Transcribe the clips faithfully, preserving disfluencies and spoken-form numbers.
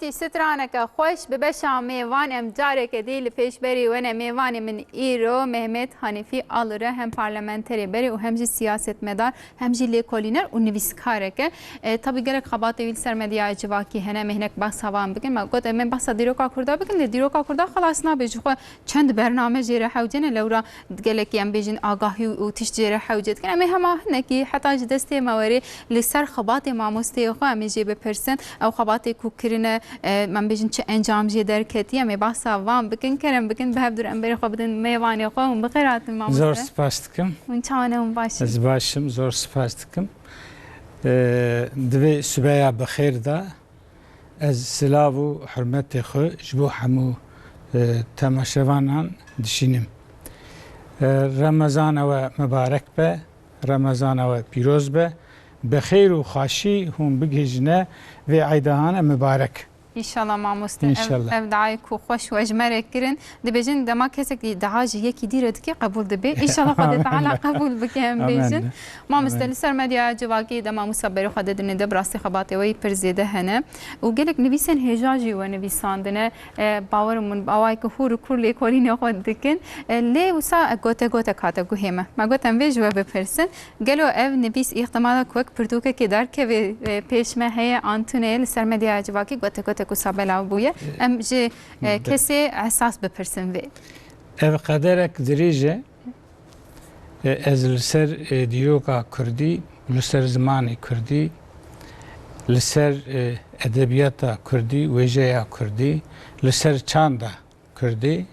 Tî straneke xweş bi beşa mêvan em careke dî li pêşberî we ne. Mêvanê min îro Mehmet Hanîfî Alire, hem parlamenterê berê û hem jî siyasetmedar, hem jî lêkolîner û nivîskarek e. E, tabî gelek xebatê wî li ser medyaya civakî hene, em ê hinek behsa wan bikin. Me got, em ê behsa dîroka Kurda bikin, lê dîroka Kurda xelas nabe, ji xwe çend bername jê re hewce ne, lewra gelekî em bêjin agahî û tişt jê re hewce dikin. Em ê hema hinekî heta ji destê me werê li ser xebatê mamosteyê xwe em ê jê bipirsin. Ew xebatê ku kirine, e, em bêjin çi encam jê derketiye, em ê behsa van bikin. Kerem bikin, bi hev dûr em berê xwe bidin mêvanê xwe. Hûn bi xêr hatin mamoste. Zor spas dikim. Hûn çawa ne, hûn baş in? Ez baş im, zor spas dikim. E, di vê sibeya bi xêr de ez silav û hurmetê xwe ji bo hemû, e, temaşevanan dişînim. E, Remezana we mibarek be, Remezana we pîroz be. Bi xêr û xweşî hûn bigihîjine vê eyda hane mibarek. Înşallah mamoste. Ev, Înşallah. Ev diayê ku xweş we ji me re kirin, dibêjin dema kesek dua ji yekî dî re dike qebûl dibe. Înşallah Xwedê Teala Amin. Qebûl bike, em Amin. Bêjin. Mamoste, Amin. Li ser medyaya civakî dema Mûsa berê xwe didinê de bi rastî xebatê we yî pir zêde hene. Û gelek nivîsên hêja jî we nivîsandine. E, bawer min bi awayeke hûr û kûr lêkolînê xwe dikin. E, lê wisa gote gotek hate guhê me. Me got em vê ji we bipirsin. Gelo ev nivîs îhtimala ku wek pirtûkekê derkeve, e, pêş me heye an tune, li ser medyaya civakî gote gotek wisa belav bûye. Em ji, e, Be- kesê esas bipirsin vê. Ev qederek dirêj e. E, ez li ser, e, dîroka kurdî, li ser zimanê kurdî, li ser, e, edebiyata kurdî, wêjeya kurdî, li ser çanda kurdî,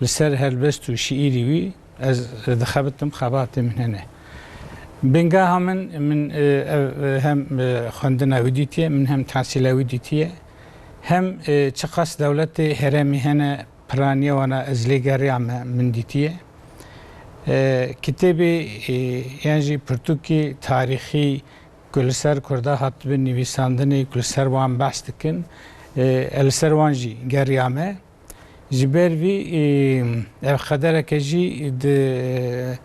li ser helbest û şiîrî wî ez dixebitim, xebatê min hene. Bingeha min, min, e, ev, e, hem, e, xwendina wî dîtiye, min hem tehsîla wî dîtiye, hem, e, çiqas dewletê herêmî hene, piraniya wana ez lê geriyame, min dîtiye. E, kitêbê, e, yan jî pirtûkê tarîxî ku li ser Kurda hatibin nivîsandinê, ku li ser wan behs dikin, e, ez li ser wan jî geriyame. Ji ber vî, e, ev qedereke jî di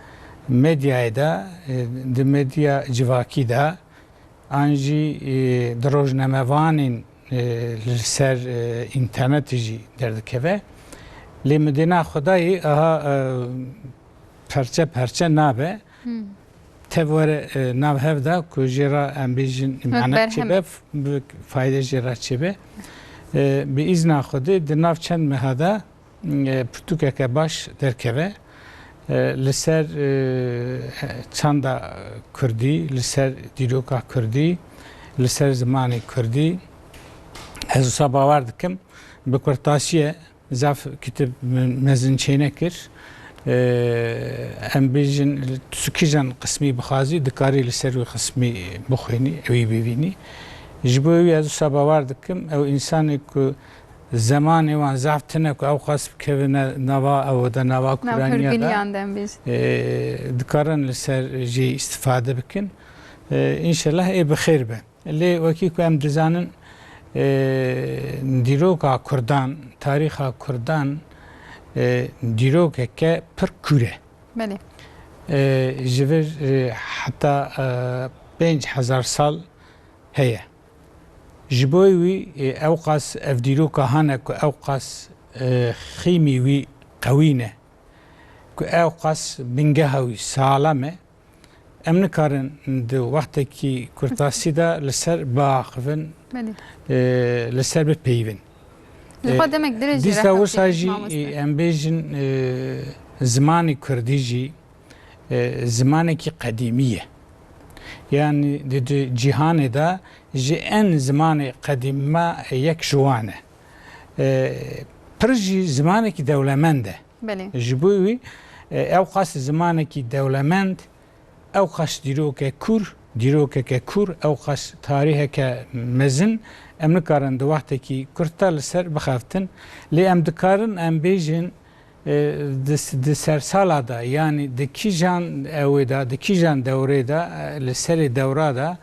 medyayê de, e, di medya civakî de, an jî, e, di rojnamevanên, e, li ser, e, înternetê jî derdikeve. Lê min dê na Xwedayê aha, e, perçe perçe nabe. Hmm. Tev were, e, nav hev de ku jê re em bêjin Wek manet berhem. Çêbe, f-, bi fayde jê re çêbe. E, bi îzna Xwedê di nav çend meha de, e, pirtûkeke baş derkeve. E, li ser, e, çanda kurdî, li ser dîroka kurdî, li ser zimanê kurdî. Ez wisa bawer dikim, bi kurtasiyê zaf kitêb me-, mezin çênekir. E, em bêjin, tu kîjan qismî bixwazî, dikarî li ser wî qismî bixwînî, wî bivînî. Ji bo wî ez wisa bawer dikim, ew însanê ku zemanê wan zaf tune ku ew qas bikevine nava ew de, nava Nav kuraniya de, hûrgiliyan de em bêjin. E, dikarin li ser jê îstifade bikin. E, înşellah ê bi xêr be. Lê wekî ku em dizanin, e, dîroka Kurdan, tarîxa Kurdan, e, dîrokeke pir kûr e. Belê. E, ji vir, e, heta, e, pênc hezar sal heye. Ji bo wî, e, ew qas ev dîroka hane ku ew qas, e, xîmî wî qewî ne, ku ew qas bingeha wî salam e, em nikarin di wextekî kurtasî de li ser biaxivin, Belê. E, li ser bipeyivin. Ji xwe E, demek dirêj jî dîsa re wisa hewce jî, mamoste. E, em bêjin, e, zimanê kurdî jî, e, zimanekî qedîmî ye. Yani di, di cîhanê de ji en zimanê qedîma yek ji wan e. E, pir jî zimanekî dewlemend e. Belê. Ji bo wî, e, ew qas zimanekî dewlemend, ew qas dîroke kûr, dîrokeke kûr, ew qas tarîheke mezin, em nikarin di wextekî kurt de li ser bixebtin. Lê em dikarin em bêjin, e, di, di sersala de, yanî di kîjan ewê de, di kîjan dewrê de, e, li serê dewra de,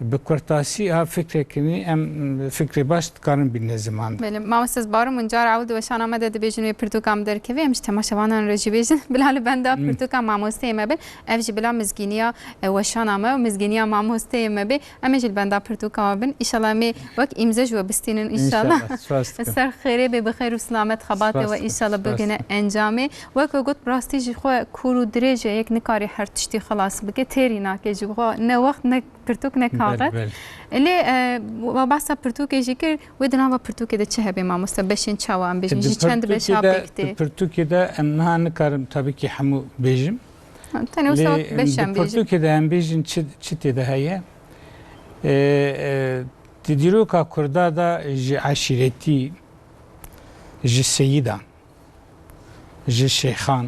Bi kurtasî ha fikrê kirinî em fikrê baş dikarin bîne ziman de. Belê, mamoste, ez barim hûn cara ewil di weşana me de dibêjin wê pirtûka min derkeve, em ji temaşevanan re jî bêjin. Bila li benda Hmm. pirtûka mamosteyê me bin. Ev jî bila mizgîniya, e, weşana me û mizgîniya mamosteyê me bê. Em ê jî li benda pirtûka we bin. Înşallah em ê wek îmze ji we bistînin înşallah. Înşallah, spas dikim. Ser xêrê bê, bi xêr û silamet xebatê Spas we dikim, înşallah spas bigihine dikim. encamê. Wek we got, bi rastî jî xwe kûr û dirêj e, yek nikarî her tiştî xilas bike, têrî nake ji xwe. Ne wext, ne pirtûk, ne Belê, kaxet. belê. Lê, e, we behsa pirtûkê jî kir, wê di nava pirtûkê de çi hebe mamoste? Beşên çawa em bêjin? E, di Ji çend beşa pirtûkê de, pêk tê? di pirtûkê de em niha nikarim tabii ki hemû bêjim. Ha, tenê wisa Lê, beş di em bêjin. pirtûkê de em bêjin çi, çi tê de heye? E, e, di dîroka Kurda de ji eşîretî, ji seyidan, ji şêxan,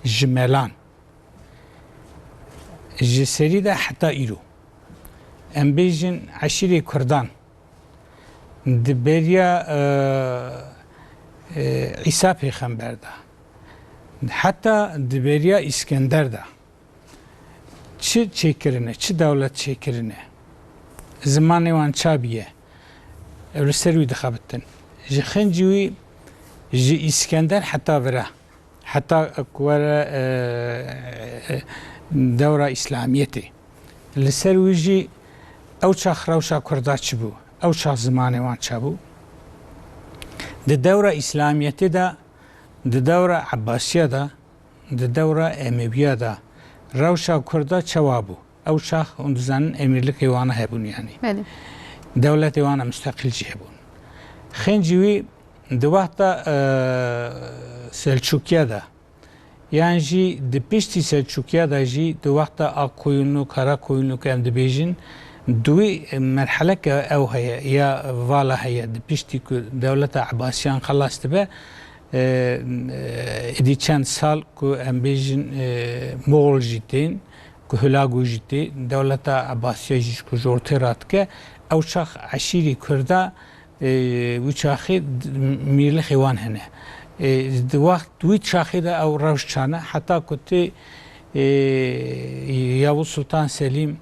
ji melan, ji serî de heta îro. Em bêjin eşîrê Kurdan di beriya, e, e, Îsa Pêxember de, heta di beriya Îskender de çi çêkirine, çi dewlet çêkirine, zimanê wan ça bûye, ew li ser wî dixebitin. Ji xincî wî, ji Îskender heta vira, heta ku were, e, e, dewra Îslamiyetê. Li ser wî jî ew çax rewşa Kurda çi bû, ew çax zimanê wan ça bû. Di dewra Îslamiyetê de, di dewra Ebbasiya de, di dewra Emewiya de rewşa Kurda çawa bû? Ew çax hûn dizanin emîrlikê wana hebûn, yanî Belê. dewletê wana musteqil jî hebûn. Xincî wî di wexta, e, Selçûkiya de, yan jî di piştî Selçûkiya de jî di wexta Akkoyunlu, Karakoyunlu ku em dibêjin, di wî merheleke ew heye, ya vala heye, di piştî ku dewleta Ebasiyan xelas dibe, e, e, êdî çend sal ku em bêjin, e, Moxol jî tên, ku Hulagu jî tê, dewleta Ebasiya jî ku ji ortê radike, ew çax eşîrê Kurda, e, wî çaxê d-, mîrlixê wan hene. E, di wext wî çaxê de ew rewş çane, heta ku tê, e, Yavuz Sultan Selîm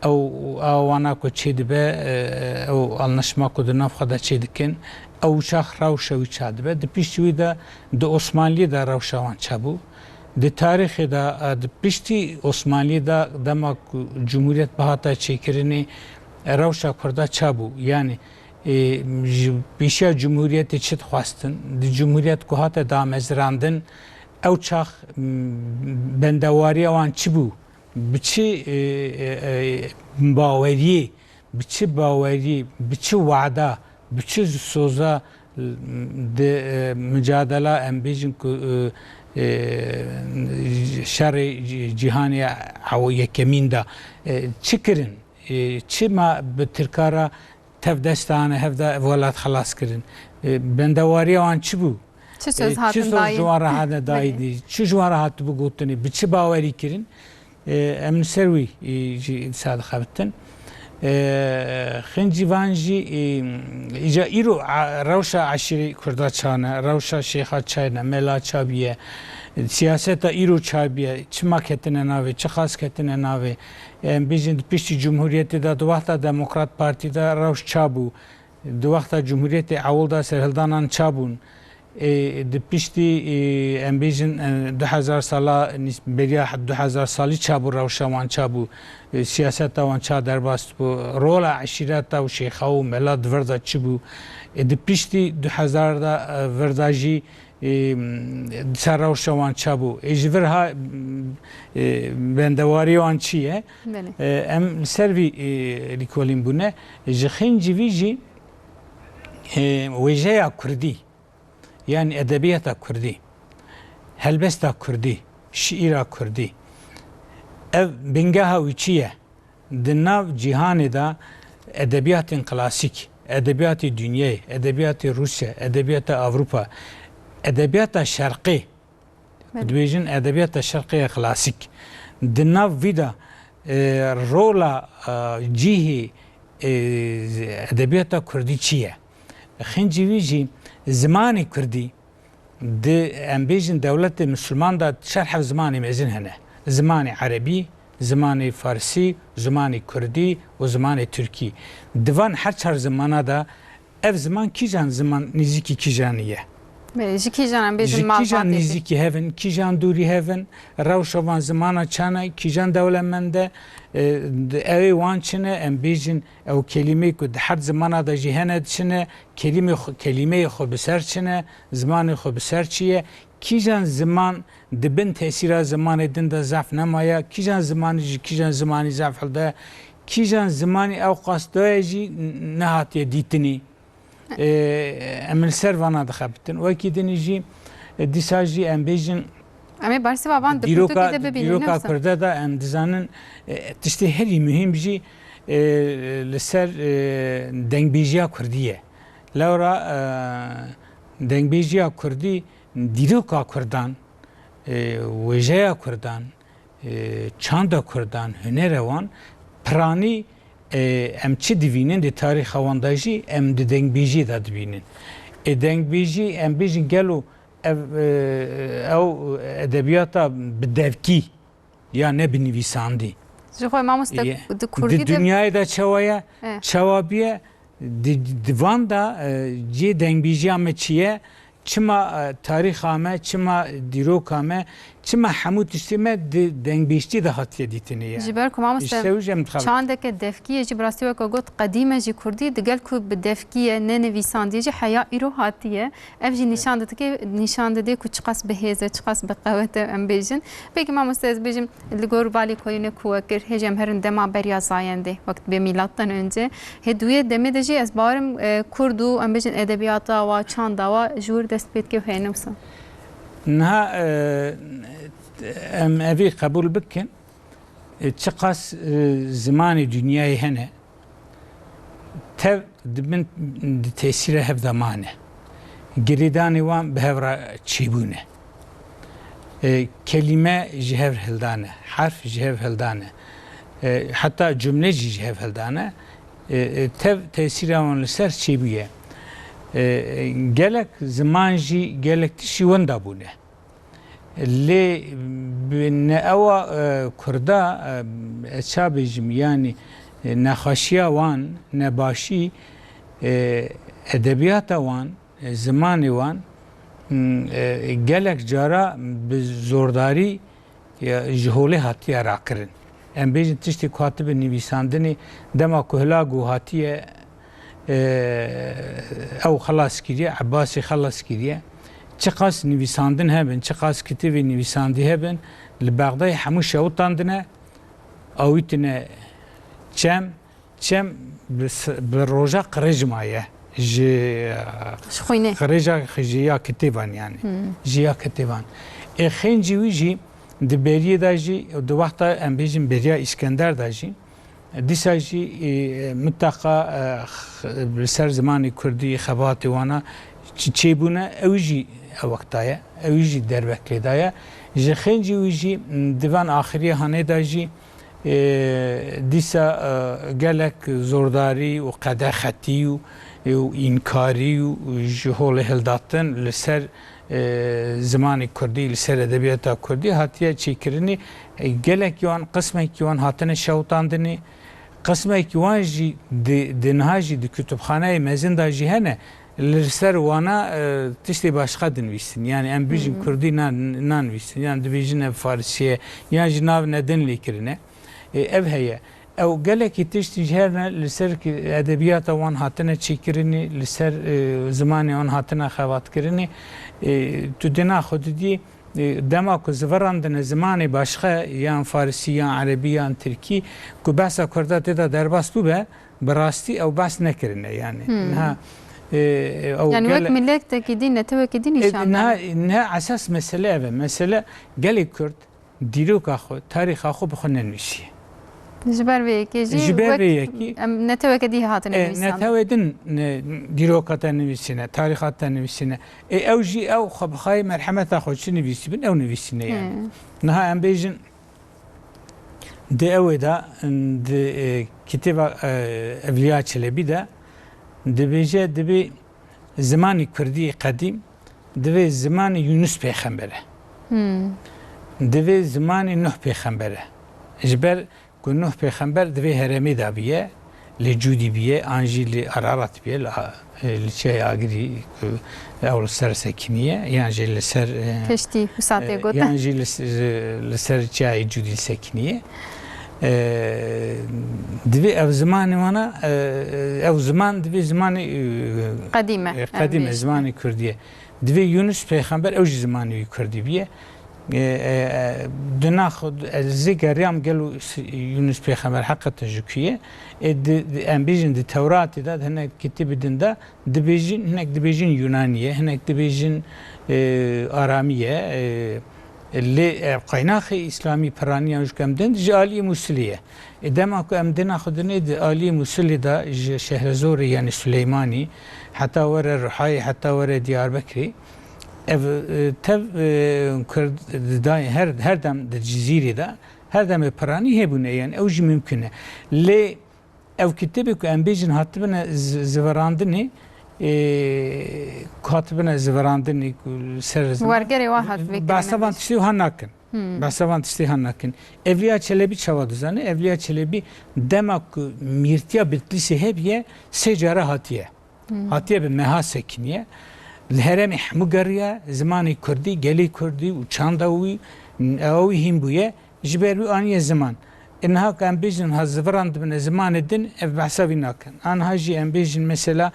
ew, ew wana ku çê dibe, e, ew anlaşma ku di nav xwe de çê dikin, ew çax rewşa wî ça dibe. Di piştî wî de di Osmanliyê de rewşa wan çabû. Di tarîxê de, e, di piştî Osmanliyê de dema ku cumhuriyet bihata çêkirinê, e, rewşa Kurda çabû. Yanî, e, ji pêşiya cumhuriyetê çi dixwestin? Di cumhuriyet ku hate damezrandin, ew çax, m, bendewariya wan çi bû? Bi çi, e, e, e, baweriyê, bi çi bawerî, bi çi wada, bi çi soza di, e, micadela em bêjin ku, e, e, şerê cî-, cîhanê ew yekemîn de, e, çi kirin? E, çima bi Tirka re tev dest dane hev de welat xelas kirin? E, bendewariya wan çi bû? Çi E, söz çi hatin söz dayî? ji wan re hate dayî Belê. dî? Çi ji wan re hatibû gotinê? Bi çi bawerî kirin? E, em li ser wî, e, jî dîsa dixebitin. E, xincî van jî, e, îca îro a-, rewşa eşîrê Kurda çane, rewşa şêxa çayne, mela çabiye, siyaseta îro çabiye, çima ketine navê, çi xas ketine navê? Em bêjin di piştî Cumhuriyetê de, di wexta Demokrat Partî de rewş çabû, di wexta Cumhuriyetê ewil de serhildanan çabûn. Ê, di piştî, ê, em bêjin, e, du hezar sala, nîs-, beriya du hezar salî çabû, rewşa wan çabû, e, siyaseta wan ça derbas bû, rola eşîreta û şêxa û mela di vir de çi bû? E, di piştî du hezar de, e, vir de jî, e, ser rewşa wan çabû? E, ji vir ha, e, bendewarî wan çi ye? Belê. E, em li ser vî, e, lîkolîn bûne. Ji xincî vî jî, e, wêjeya kurdî, yanî edebiyata kurdî, helbesta kurdî, şiîra kurdî, ev bingeha wî çi ye? Di nav cîhanê de edebiyatên klasîk, edebiyatê dinyayê, edebiyatê Rûsya, edebiyata Ewropa, edebiyata şerqê, Belê. dibêjin edebiyata şerqê ya klasîk. Di nav vî de, e, rola, e, cihê, e, edebiyata kurdî çi ye? Xincî wî jî zimanê kurdî di, em bêjin, dewletê misilman de çar hev zimanê mezin hene. Zimanê erebî, Zimanê farsî, zimanê kurdî û zimanê tirkî. Di van her çar zimana de ev ziman kîjan ziman nêzîkî kîjanî ye? Belê, ji kîjan em bêjin Ji kîjan malbatê nêzîkî hev in, kîjan dûrî hev in, rewşa van zimana çane, kîjan dewlemend e, e, di-, ew ê wan çi ne, em bêjin ew kelîmeyê ku di her zimana de jî hene diçine, kelîmê xwe, kelîmeyê xwe bi ser çi ne, zimanê xwe bi ser çi ye, kîjan ziman di bin tesîra zimanê din de zaf nemaye, kîjan zimanî ji kîjan zimanî zaf hilde, kîjan zimanî ew qas daye jî n-, nehatiye dîtinî. E, em li ser vana dixebitin. Wekî dinî jî, e, dîsa jî em bêjin Em ê bersiva van di dîroka, pirtûkê de bibînin, dîroka ne wisa? Kurde de em dizanin, e, tiştê herî muhîm jî, e, li ser, e, dengbêjiya kurdî ye. Lewra, e, dengbêjiya kurdî dîroka kurdan, e, wêjeya kurdan, e, çanda kurdan, hunera wan, piranî, e, em çi dibînin di tarîxa wan de jî, em di dengbêjiyê de dibînin. E, dengbêjî, em bêjin gelo ev, e, ew edebiyata bi devkî ya ne bi nivîsandî. Ji xwe mamoste, e, di kurdî de dinyayê de çawa ye, e, çawa bûye, di, di van de, e, cihê dengbêjiya me çi ye, çima, e, tarîxa me, çima dîroka me, çima hemû tiştê me di dengbêjtî de hatiye dîtinê ye. Ji ber ku mamoste, çandeke devkî ye jî, bi rastî weke got, qedîm e jî kurdî, digel ku bi devkî ye, ne nivîsandî ye jî, heya îro hatiye. Ev jî nîşan didike, nîşan dide ku çiqas bi hêz e, çiqas bi qewet e, em bêjin. Peki mamoste, ez bêjim, li gor balê kolîne ku we kir, hê jî em herin dema beriya zayendê, wek dibê mîlattan önce. Hê di wê demê de jî ez bawerim, e, kurd û em bêjin edebiyata wa, çanda wa ji wir dest pê dike û heye, ne wisa? Niha, e, em evî qebûl bikin, e, çiqas, e, zimanê dinyayê hene, tev di bin, di tesîra hev de mane. Girêdanê wan bi hev re çêbûne. E, kelîme ji hev hildane, herf ji hev hildane. E, heta cumle jî ji hev hildane. E, e, tev tesîra wan li ser çêbûye. E, e, gelek ziman jî, gelek tişt jî wenda bûne. Lê bi ne ewa, e, kurda, e, ez ça bêjim, yanî, e, nexweşiya wan, nebaşî, e, edebiyata wan, e, zimanê wan, m, e, gelek cara bi zordarî ya ji holê hatiye rakirin. Em bêjin tiştê ku hatibe nivîsandinê, dema ku Hilago hatiye, e, ew xelas kiriye, Ebasî xelas kiriye. Çiqas nivîsandin hebin, çiqas kitêbê nivîsandî hebin, li Bexdayê hemû şewitandine, awîtine çem, çem bi s-, bi roja qirêj maye. Ji, Ji xwînê. Qirêja xijî ya kitêban, yanî. Hmm. Ji ya kitêban. Ê xêncî wî jî di beriyê de jî, di wexta em bêjin beriya Îskender de jî, dîsa jî, e, miteqa, e, x-, li ser zimanê kurdî xebatê wana çi çêbûne, ew jî ewekta ye, ew jî derbek lê daye. Ji xêncî wî jî, m, di van axiriya hanê de jî, e, dîsa, e, gelek zordarî û qedexetî û, û înkarî û ji holê hildatin li ser, e, zimanê kurdî, li ser edebiyata kurdî hatiye çêkirinê. E, gelek wan, qismekî wan hatine şewitandinê, qismekî wan jî di, di niha jî di kutubxaneyê mezin de jî hene, li ser wana, e, tiştê başqa dinivîsin. Yanî em bijin Hmm. kurdî nan-, nanivîsin, yan dibêjin ev farsî ye, yan jî navine din lê kirine. E, ev heye. Ew gelekî tişt ji her ne li ser ki edebiyata wan hatine çêkirinê, li ser, e, zimanê wan hatine xebatkirinê. E, tu dina xwe didî, e, dema ku zivirandine zimanê başqe, yan farisî, yan erebî, yan tirkî, ku behsa kurda tê de derbas bûbe, bi rastî ew behs nekirine, yanî. Hmm. Niha, e, ew Yanî wek gele-, miletekî din, netewekî din E, nîşan niha, dane. Niha esas mesele ev e. Mesele gelê kurd dîroka xwe, tarîxa xwe bi xwe nenivîsiye. Ji ber vê yekê jî Ji ber wek vê yekê, em neteweke dî hatine e, nivîsandin. Netewê din, e, dîroka te nivîsîne, tarîxa te nivîsîne. E, ew jî ew xwe bi xwe merhemeta xwe çi nivîsîbin, ew nivîsîne yani. He. Niha em bêjin, di ewê de, di, e, kitêba, e, Evliya Çelebî de dibêje, dibê zimanê kurdî qedîm, divê zimanê Yunus pêxember e. Hmm. Divê zimanê Nuh pêxember e. Ji ber ku Nuh pêxember di vê herêmê de biye, li Cûdî biye, an jî li Ararat biye, li, li Çiyayê Agirî, ku ew li ser sekiniye, yan jî li ser, e, Keştî, wisa tê e, gotin. Yan jî li, li ser Çiyayê Cûdî sekiniye. E, divê ev zimanê wana, e, ev ziman divê zimanê, e, Qedîm e, e, qedîm e, em bêjin. Zimanê Kurdî ye. Divê Yunus pêxember ew jî zimanê wî Kurdî biye. E, e, e, di nax-, ez zê geriyam gelo s-, Yunus pêxember heqeten ji ku ye. E, di, di, em bêjin di Tewratê de, di hinek kitêbê din de dibêjin, hinek dibêjin Yunanî ye, hinek dibêjin, e, Aramî ye. E, lê, e, qaynaxê Îslamî piraniyan ji ku em din ji aliyê Mûsilê ye. E, dema ku em dina xwe dinê di aliyê Mûsilê de ji Şehrezorê, yanî Suleymanî, heta were Ruhayê, heta were Diyarbekirê, ev, e, tev, e, Kurd di dayê her, her dem di Cizîrê de, her demê piranî hebûne, yani ew jî mimkun e. Lê ev kitêbê ku em bêjin hatibine zi-, zivirandinê, e, ku hatibine zivirandinê, ku ser ziman, Wergerê wa hat vê behsa van kirinê. Tiştê wiha nakin. Hmm. Behsa van tiştê han nakin. Evliya Çelebî çawa dizane? Evliya Çelebî dema ku mîrtiya Bitlîsê hebiye, sê cara hatiye. Hmm. Hatiye bi meha sekiniye. Li herêmê hemû geriye, zimanê kurdî, gelê kurdî û çanda wî, ewa wî hîn bûye, ji ber wî aniye ziman. E, niha ku em bêjin ha ziviran dibine zimanê din, ev behsa wî nakin. Anha jî em bêjin mesela,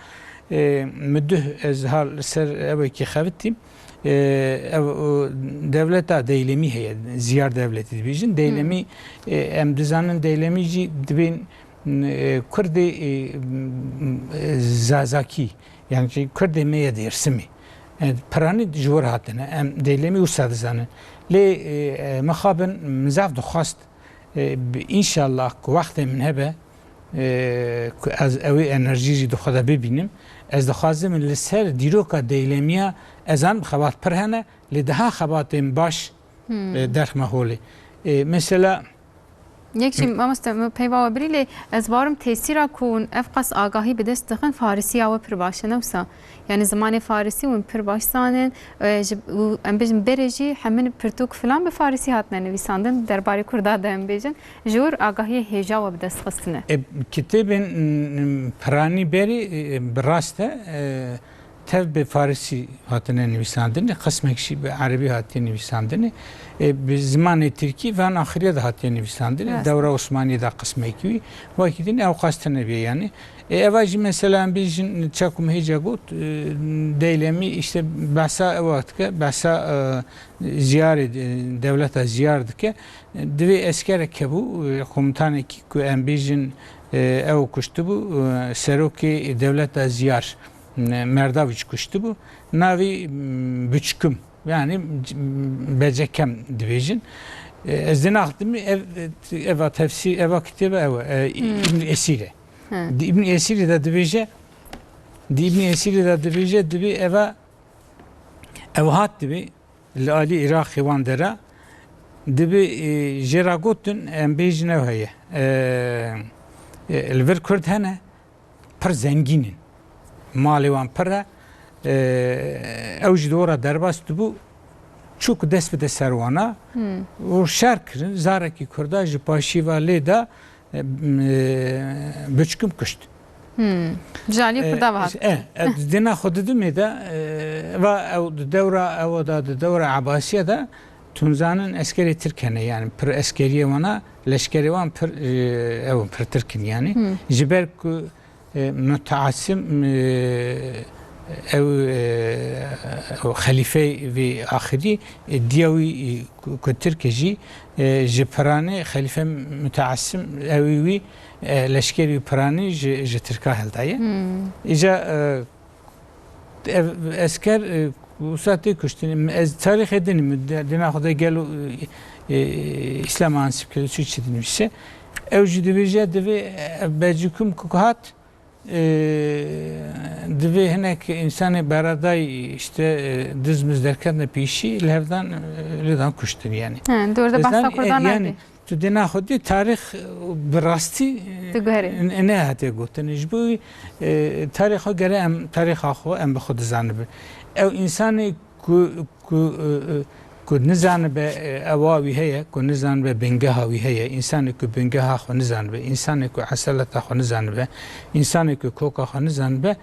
e, min duh ez ha li ser ewekî xebitîm. E, ev, o, dewleta Deylemî heye, Ziyar dewletî dibêjin. Deylemî, Hmm. e, em dizanin Deylemî jî dibên, e, Kurdê, e, Zazakî, yani jî Kurdê me yê Dêrsimî. E, piranî ji wir hatine. Em Deylemî wisa dizanin. Lê, e, e, mixabin min zaf dixwast, e, bi, înşallah ku wextê min hebe, e, ku ez ewê enerjî jî di xwe de bibînim. Ez dixwazim li ser dîroka Deylemiya, ez zanim xebat pir hene, lê daha xebatên baş, Hmm. e, derxime holê. E, mesela, Yek jî, mamoste, min peyva we birî, lê ez barim tesîra ku hûn ev qas agahî bi dest dixin, farisiya we pir baş e, ne wisa? Yani zimanê farisî hûn pir baş zanin, e, ji, û em bêjin berê jî hemin pirtûk filan bi farisî hatine nivîsandin, derbarê Kurda de em bêjin. Ji wir agahiyê hêja we bi dest xistine. E, kitêbên, m, piranî berê, e, bi rast e, e, tev bi farisî hatine nivîsandinê, qismek jî bi erebî hatiye nivîsandinê. E, bi zimanê tirkî van axiriye de hatiye nivîsandinê. Rast. Dewra Osmaniyê de qismekî wî, wekî din ew qas tune bûye yani. E, eva jî mesela em bêjin, çakum hêca got, e, Deylemî işte behsa ewa dike, behsa, e, Ziyarê, e, dewleta Ziyar dike. E, divê eskerek hebû, e, komutanekî ku em bêjin, e, ew kuştibû, e, serokê dewleta Ziyar, e, Merdaviç kuştibû. Navî, m, Biçkim, yani, c-, Becekem dibêjin. E, ez dinaxtim ev, eva tefsîr, eva kitêbe ew e, e, Hmm. Îbn Esîr e. He. Di Îbn Esîrê de dibêje, di Îbn Esîrê de dibêje, dibê eva, ew hat dibê, li alî Iraqê wan dera, dibê, e, jê re gotin, em bêjin ew heye. E, e, li vir Kurd hene, pir zengîn in. Malê wan pir e. E, ew jî di ora derbas dibû, çû ku dest bide ser wana Hmm. û şer kirin, zarekî Kurda ji paşî ve lê da, e, m-, e, Biçkim kuşt. Hmm. Ji aliyê E, Kurda ve hat. E, e, di dêna xwe didimê de, e, va ew di dewra, ew da di dewra Ebasiye de, tu nizanin eskerê Tirk hene, yani pir eskeriyê wana, leşkerê wan pir, e, ew pirtir kin yani. Hmm. Ji ber ku, e, Mutasim, e, ew, e, ew xelîfey vê axirî, e, diya wî, e, ku, ku Tirk e jî, e, ji piranê xelîfe Mutasim ewî wî, e, leşkerî piranî ji, ji Tirka hildaye. Hmm. Îca, e, ev esker, e, wisa tê kuştin. Ez tarîxê din, min de, dina xwe de gelo, e, e, Îslam ansîp kir, çi çi dinivîse. Ew jî dibêje, divê, e, Becîkum ku hat, e, divê hinek însanê beradayî, işte, e, diz miz derketine pêşî, li hevdan, e, lêdan kuştin yani. He, di orada Ez bahsa zan-, e, Kurdan yani, nake. Tu dê naxwe dî tarîx, e, bi rastî, e, Diguherî. n-, nehatiye gotin. Ji bo wî, e, tarîxa gere em, tarîxa xwe em bi xwe dizanibin. Ew însanê ku, ku, e, e, Ku nizanibe, e, ewa wî heye, ku nizanibe bingeha wî heye, însanê ku bingeha xwe nizanibe, însanê ku eseleta xwe nizanibe, însanê ku koka xwe nizanibe,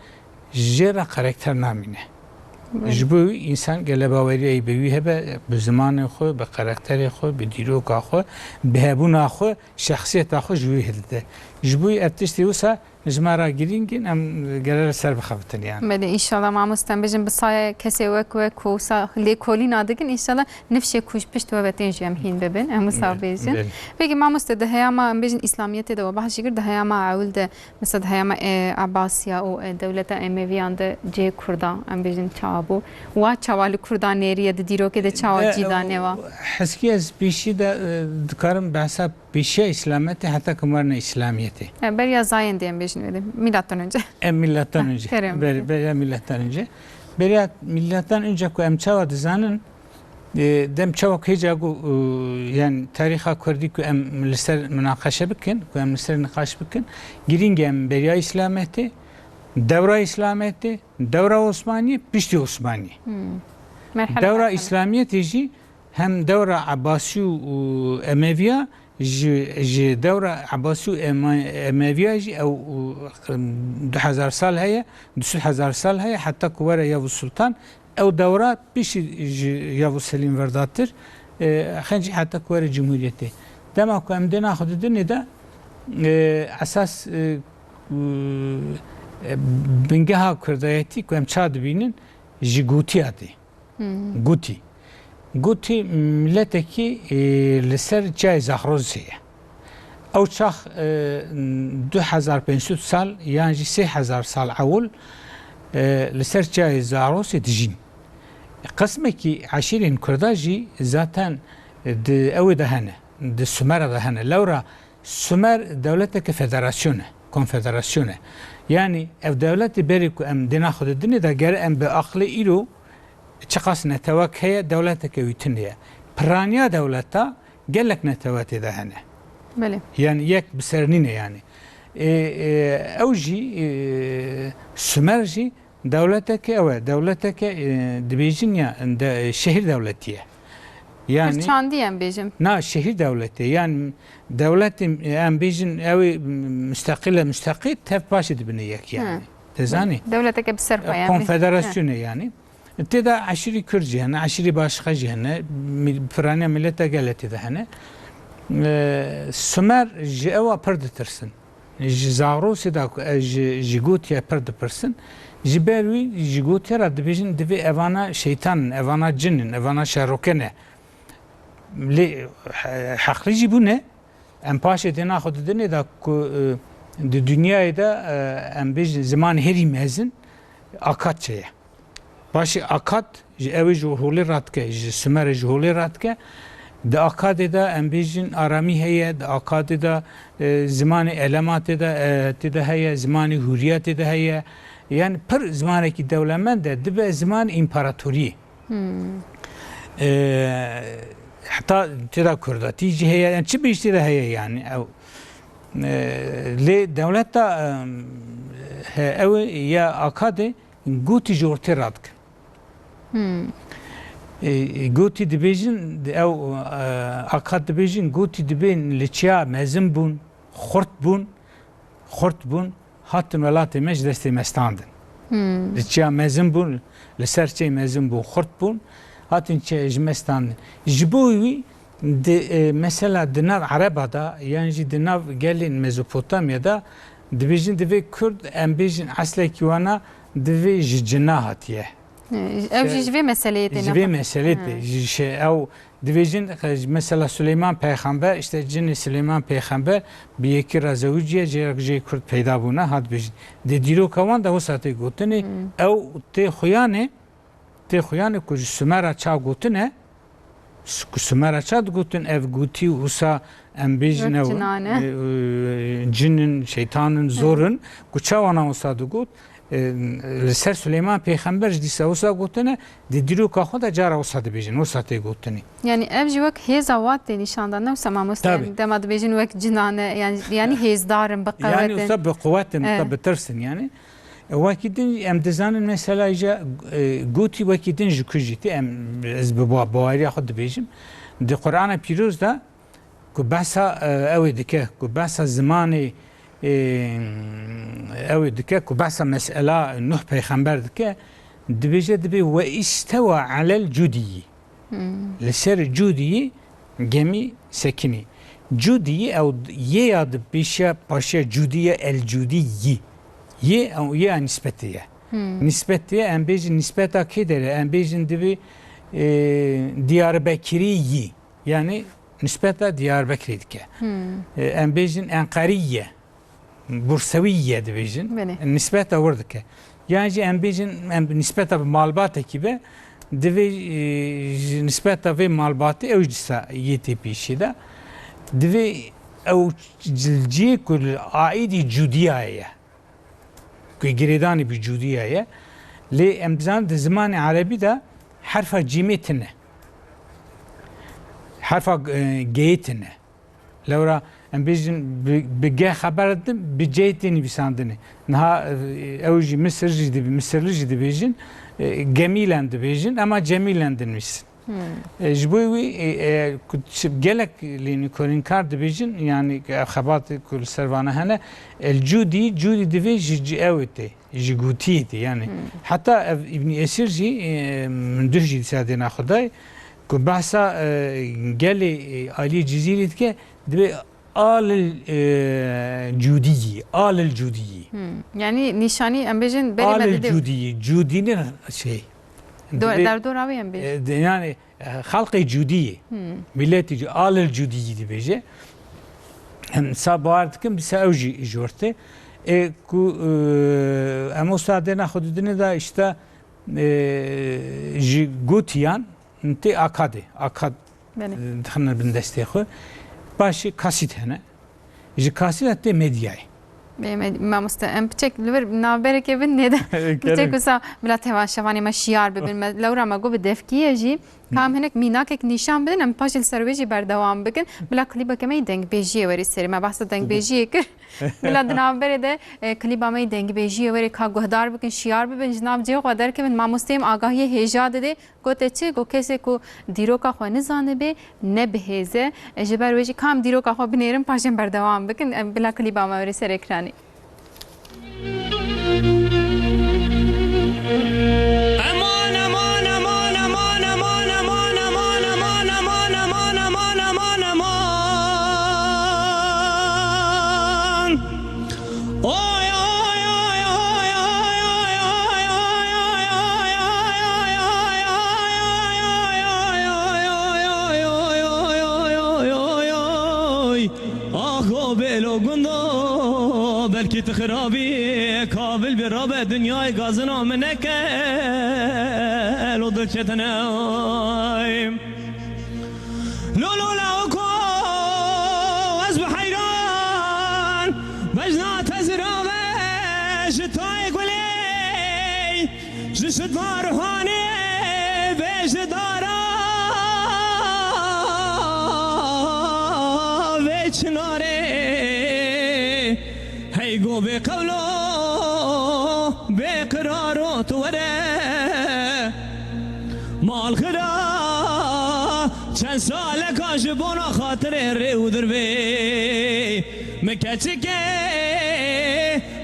jê re karakter namîne. Belê. Ji bo wî însan gele baweriyayî bi wî hebe, bi zimanê xwe, bi karakterê xwe, bi dîroka xwe, bi hebûna xwe, şexsiyeta xwe ji wî hildide. Ji bo wî ev tiştê wisa ji me re girîng in, em gere li ser bixebitin yani. Belê, înşallah mamoste, em bêjin bi saya kesê wek we ku wisa lêkolîna dikin, înşallah nifşê ku ji pişt we ve tên jî em hîn bibin, em wisa Belê, bêjin. Belê. Peki mamoste, di heyama, em bêjin, Îslamiyetê de we behs jî kir, di heyama ewil de, mesela di heyama, e, Ebasiya û, e, dewleta Emeviyan de cihê Kurda, em bêjin, çawa bû? Wa çawa li Kurda nêriye, di dîrokê de çawa E, cî da nêwa? Heskî ez pêşî de, e, dikarim behsa pêşiya Îslametê heta ku em werine Îslamiyetê. E, beriya zayendê em bêjin wê de. Milattan önce. E, milattan Ha, önce. kerem. Ber-, beriya milattan önce. Beriya milattan önce ku em çawa dizanin, e, dem çawa ku hêca ku, e, yani tarîxa Kurdî ku em li ser minaqeşe bikin, ku em li ser niqaş bikin, girîng e em beriya Îslametê, dewra Îslametê, dewra Osmaniyê, piştî Osmaniyê. Hmm. Merhele Dewra merhele. Îslamiyetê jî hem dewra Ebasî û, û Emeviya ji, ji dewra Ebasî û Eme-, Emeviya jî ew, û, du hezar sal heye, du sed hezar sal heye, heta ku were Yavuz Sultan, ew dewra piştî ji Yavuz Selîm verdatir, e, xencî heta ku were Cumhuriyetê. Dema ku em dêna xwe didinê de, e, esas, e, e, bingeha Kurdayetî ku em ça dibînin, ji gotiya tê. Hmm. Gotî. Gotî miletekî, e, li ser çiyayê Zaxrosê ye. Ew çax, e, du hezar pênc sed sal yan jî sê hezar sal ewil, e, li ser çiyayê Zaxrosê dijîn. Qismekî eşîrên Kurda jî zaten, e, di ewê de hene, di Sumera de hene. Lewra Sumer dewleteke federasyon e, konfederasyon e. Yanî ev dewletê berê ku em dêna xwe didinê de gere em bi aqilê îro çiqas netewek heye, dewleteke wî tune ye. Piraniya dewleta gelek netewe tê de hene. Belê. Yanî yek bi ser nîne yanî. Ê, ê, ew jî, ê, Sumer jî dewleteke ew e, dewleteke, e, dibêjin ya, de, şehîr dewletî ye. Yani Pir çandî em bêjin. Na, şehîr dewletê. Yani dewletê, e, em bêjin ew ê müsteqil e, müsteqil, tev paşê dibine yek yani. Hı. Te zanî? Dewleteke bi ser xwe E, yani. Konfederasyonê yani. Tê de eşîrî Kurd jî hene, eşîrî başqa jî hene, mil-, piraniya mileta gelê tê de hene. E, Sumer ji ewa pir ditirsin. Ji Zagrosê de ku ez ji, ji Gotiye pir dipirsin. Ji ber wî ji Gotiye re dibêjin divê evana şeytan in, evana cin in, evana şerroke ne. Lê he-, heqlî jî bûne. Em paşê dêna xwe didinê de ku, e, di dinyayê de, e, em bêjin ziman herî mezin Akadçe ye. Paşê Akad ji ew ê ji holê radike, ji Sumerê ji holê radike. Di Akadê de em bêjin aramî heye, di Akadê de, e, zimanê Elema tê de, e, tê de heye, zimanê Hûriya tê de heye. Yani pir zimanekî dewlemend e, dibe ziman împaratoriyê. Hmm. E, heta tê de Kurdatî jî heye, yani çi bêjtî de heye yani. Ew, e, lê dewleta, e, he, ew ya Akadê Gotî ji ortê radikin. Hmm. E, e, Gotî dibêjin, ew, e, Akad dibêjin, Gotî dibên li çiya mezin bûn, xurt bûn, xurt bûn, hatin welatê me ji destê me standin. Hmm. Li çiya mezin bûn, li ser çiyê mezin bûn, xurt bûn, hatin çi-, ji me standin. Ji bo wî di, e, mesela di nav Ereba de, yan jî di nav gelên Mezopotamya de, dibêjin divê Kurd, em bêjin eslekî wana divê ji cina hatiye. Ew jî ji vê meseleyê tê Ji vê meselê tê. Ji, ji, ew dibêjin, e, mesela Suleyman Peyxamber, işte cinê Suleyman Peyxamber bi yekî re zewiciye, jê, jê Kurd peyda bûne, hat bêjin. Di dîroka wan de wisa tê gotinê, ew tê xuyanê, tê xuyanê ku ji Sumera ça gotine, S-, ku Sumera ça digotin, ev gotî wisa em bêjin Wek ew, cinan e. e, e, cin in, şeytan in, zor in, ku ça wana wisa digot, e, li ser Suleyman Pêxember jî dîsa wisa gotine, di dîroka xwe de cara wisa dibêjin, wisa tê gotinê. Yani ev jî wek hêza wan tê nîşan dan, ne wisa mamoste, Tabii. yani dema dibêjin wek cinan e, yani, yani hêzdar in, bi qewet in. Yani wisa bi quwet in, wisa Evet. bi tirs in yani. Wekî din em dizanin mesela îja, e, gotî wekî din ji ku jî tê, em, ez bi ba-, baweriya xwe dibêjim. Di Qur'ana Pîroz de ku behsa, e, ew ê dike, ku behsa zimanê, e, ew ê dike, ku behsa mesela Nuh peyxember dike, dibêje, dibê "we istewa alel cudiyî". Hmm. Li ser cûdiyî gemî sekinî. Cûdiyî ew yê ya di pêşiya paşiya cûdî ye, el cûdî yî. Yê ew yê ya nîspetê ye. Hmm. Nîspetê ye, em bêjin nîspeta kê dere? Em bêjin divê, e, Diyarbekirî yî. Yani nîspeta Diyarbekirê dike. Hmm. E, em bêjin Enqerî ye. Bursewî ye dibêjin. Belê. Nisbeta wir dike. Yan jî em bêjin, em nisbeta bi malbatekî be, divê, e, ji nisbeta vê malbatê ew jî dîsa yê tê pêşî de. Divê ew cil-, cihê ku li aîdî cûdiyayê ye. Ku girêdanî bi cûdiya ye. Lê em dizanin di zimanê erebî de herfa cîmê tune. Herfa, e, geyê tune. Lewra em bêjin bi, bi ge xeber din, bi cê tê nivîsandinê. Niha, e, ew jî Misir jî dibi-, Misirli jî dibêjin, e, gemîlen dibêjin, ema cemîlen dinivîsin. Hmm. E, ji bo wî, e, e, ku çi-, gelek lênîkorînkar dibêjin, yani, e, xebatê ku li ser vana hene, el cûdî, cûdî divê ji, ji ew tê. Ji gotiyê tê, yani. Hmm. Heta ev Îbnî Esîr jî, e, min duh jî dîsa dêna xwe dayê, ku behsa, e, gelê, e, aliyê Cizîrê dike, dibê alil, e, cûdiyî, alil cûdiyî. Hmm. Yani nîşanî em bêjin berê me Alil didê cûdiyî, cûdî ne şey. Do-, Dibê, derdora wê em bêjin. E, de-, yani, e, xelqê cûdiyê, Hmm. miletî cû-, alil cûdiyî dibêje. Em sa bawer dikim, dîsa ew jî ji wir tê. Ê ku, e, em wisa dêna xwe didinê de işte, e, ji gotiyan tê akadê. Akad, Belê. e, dixine bin destê xwe. Paşê kasît hene. Ji kasît de tê medyayê. Bê me-, mamoste, em piçek li vir navbereke bin nêde. Piçek Kerem. Wisa bila temaşevanê me şiyar bibin. Me, lewra me got bi devkî ye jî. Ka em hinek mînakek nîşan bidin, em paşê li ser wê jî berdewam bikin. Bila klîbeke me yî dengbêjiyê werî serê. Me behsa dengbêjiyê kir. Bila di navberê de, e, klîba me yî dengbêjiyê werê ka guhdar bikin, şiyar bibin, ji nav cihê xwe derkevin. Mamosteyê me agahiyê hêja didê. Gote çi? Got kesê ku dîroka xwe nizanibe, ne bi hêz e. E, ji ber wê jî ka em dîroka xwe binêrin, paşê em berdewam bikin. Em bila klîba me werê ser ekranê. Eman, eman, eman, eman, eman. Oy, oy, oy, oy. Ax, o bêlo gundo, belkî tu xirabî, kabil bi rabe dinyayê gazina min neke, lo dil çetine. Lo, lo, la, o ko, ez bi heyran, bejna te zirave, ji tayê gulê, ji şidna ruhanê, bê ji dara, vê çinarê. Hey go bê qewlo, bê qiraro tu were. Mal xira, çend saleka ji bona xatirê rê û dirvê. Mi keçikê,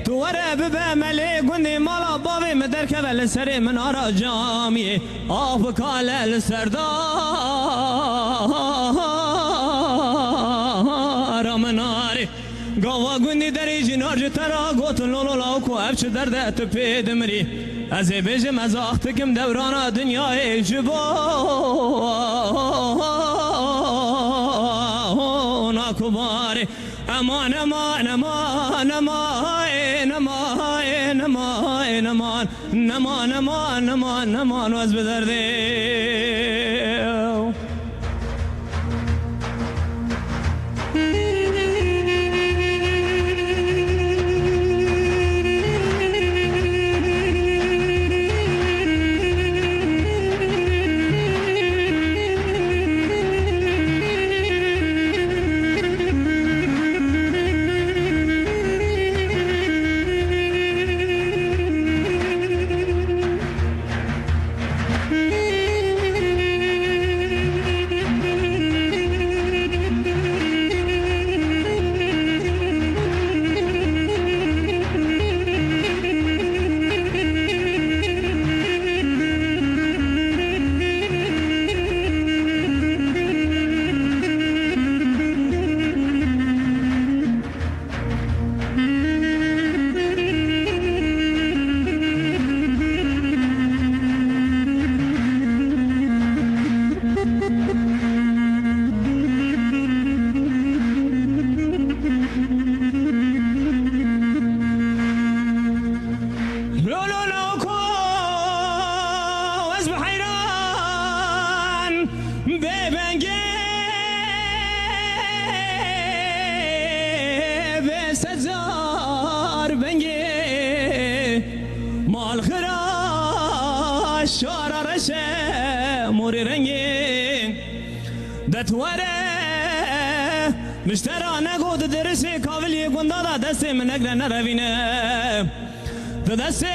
tu were bibe melê gundê mala bavê mi derkeve li serê min ara camiyê. Av bikale li serdara min arê. Gava gundî derê jî nar ji te ra gotin, lolo lawko, ev çi derd e tu pê dimirî? Ez ê bêjim, ez ax dikim dewrana dinyayê ji bona ku barê. Eman, eman, eman, eman, eman, eman, eman. Neman, neman, neman, neman, wez bi derdê. Morê rengê detwere, miştera nego di dirişê kaviliyê gunda da destê min negre nerevîne. Di destê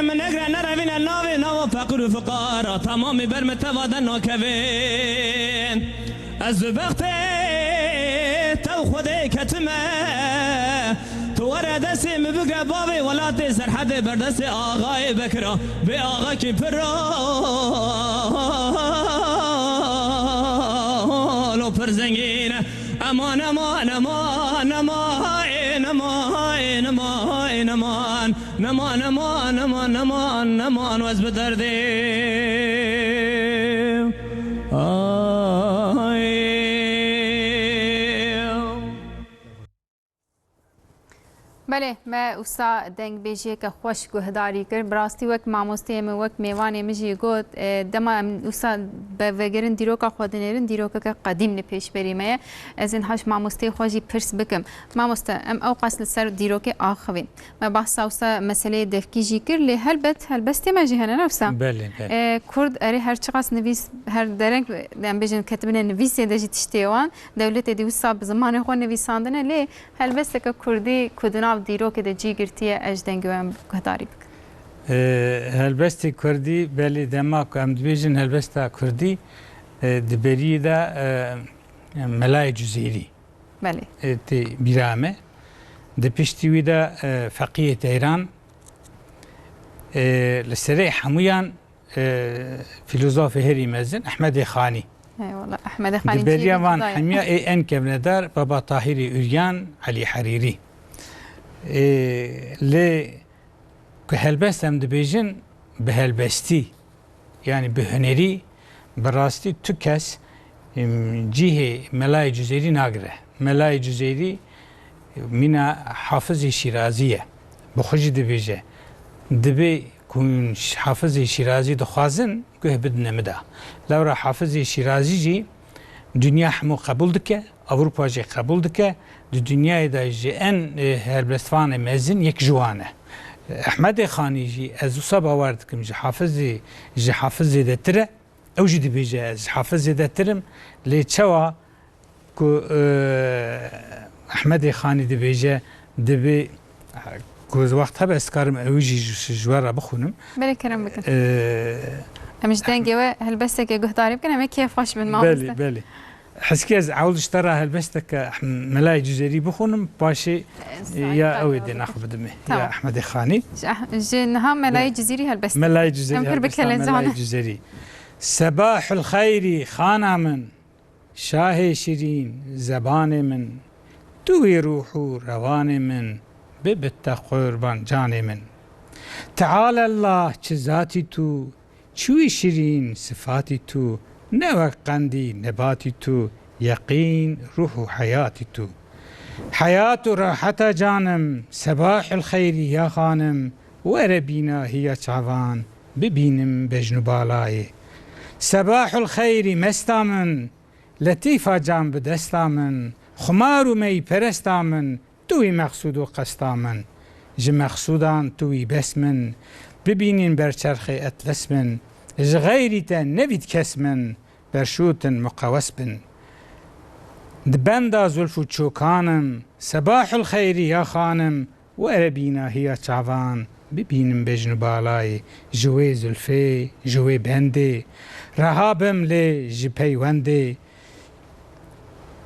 min negre nerevîne, navê nava feqir û fiqara, tamamî ber min teva de nakevin. Ez bi bextê tev Xwedê ketime. Tu were destê min bigre bavê welatê, serhedê berdestê axayê Bekira. Bê axa kî pir rol û pir zengîn e. Eman, eman, eman, eman, eman, eman, eman, eman, eman, eman, eman, eman, wez bi derdê. Ay. Belê, me wisa dengbêjiyeke xweş guhdarî kir. Bi rastî wek mamosteyê min, wek mêvanê min jî got, e, dema em wisa be vegerin dîroka xwe dinêrin, dîrokeke qedîm li pêşberî me ye. Ez ê niha ji mamosteyê xwe jî pirs bikim. Mamoste, em ewqas li ser dîrokê axivîn. Me behsa wisa meseleyê devkî jî kir, lê helbet helbestê me jî hene, ne wisa? Belê, belê. E, Kurd erê her çiqas nivîs, her dereng, em bêjin ketibine nivîsê de jî tiştê wan, dewletê dî wisa bi zimanê xwe nivîsandine, lê helbesteke kurdî ku di nav dîrokê de cî girtiye, ez ji dengê we em guhdarî bikim. E, helbestê kurdî, belê, dema ku em dibêjin helbesta kurdî, e, di beriyê de, e, Melayê Cuzêrî, belê, e, tê bîra me. Di piştî wî de, e, Feqiyê Teyran, e, li serê hemûyan, e, fîlozofê herî mezin Ehmedê Xanî. Eyvallah, Ehmedê Xanî. Di beriya van hemiya ê en kevnedar Baba Tahirê Uryan, Elî Herîrî. E, lê ku helbest em dibêjin, bi helbestî, yanî bi hunerî, bi rastî tu kes, em, cihê Melayê Cuzêrî nagire. Melayê Cuzêrî mîna Hafizê Şîrazî ye. Bi xwe jî dibêje, dibê ku Hafizê Şîrazî dixwazin, guh bidine min de. Lewra Hafizê Şîrazî jî dinya hemû qebûl dike. Ewropa jî qebûl dike, di dinyayê de ji en, e, helbestvanê mezin yek ji wan e. Ehmedê Xanî jî ez wisa bawer dikim ji Hafizê, ji Hafizê zêdetir e. Ew jî dibêje ez ji Hafiz zêdetir im. Lê çawa ku, e, Ehmedê Xanî dibêje, dibê ku ez wext hebe ez dikarim ew jî ji, ji we re bixwînim. Belê, kerem bikin. E, Em ji dengê we helbesteke guhdarî bikin, em ê kêfxweş bin, mamoste. Belê, belê. Heskî ez ewl ji te re helbesteke Melayê Cizêrî bixwînim, paşê, e, ya ew ê dê naxwe bidimê, ya Ehmedê Xanî. Ji Eh-, ji niha Melayê Cizîrî helbest. Melayê Cizêrî, em pir bi helbesta kelecan Melayê Cizêrî. Sebahul xeyrî xana min, şahê şirîn, zebanê min, tu wî ruh û rewanê min, bibit te qurban canê min. Teala Allah, çi zatî tu, çi wî şirîn sifatî tu, ne wek qendî nebatî tu, yeqîn, ruh û heyatî tu. Heyat û raheta canim, sebahul xeyrî ya xanim, were bîna hiya çavan, bibînim bejn û balayê. Sebahul xeyrî mesta min, letîfa can bi desta min, xumar û meyperesta min, tu wî mexsûd û qesta min. Ji mexsûdan tu wî bes min, bibînîn ber çerxê etles min, ji xeyrî te nevît kes min, berşûtin muqewes bin. Di benda zulf û çokan im, sebahul xeyrî ya xanim, were bîna hiya çavan, bibînim bejn û balayê, ji wê zulfê, ji wê bendê, reha bim lê ji peywendê,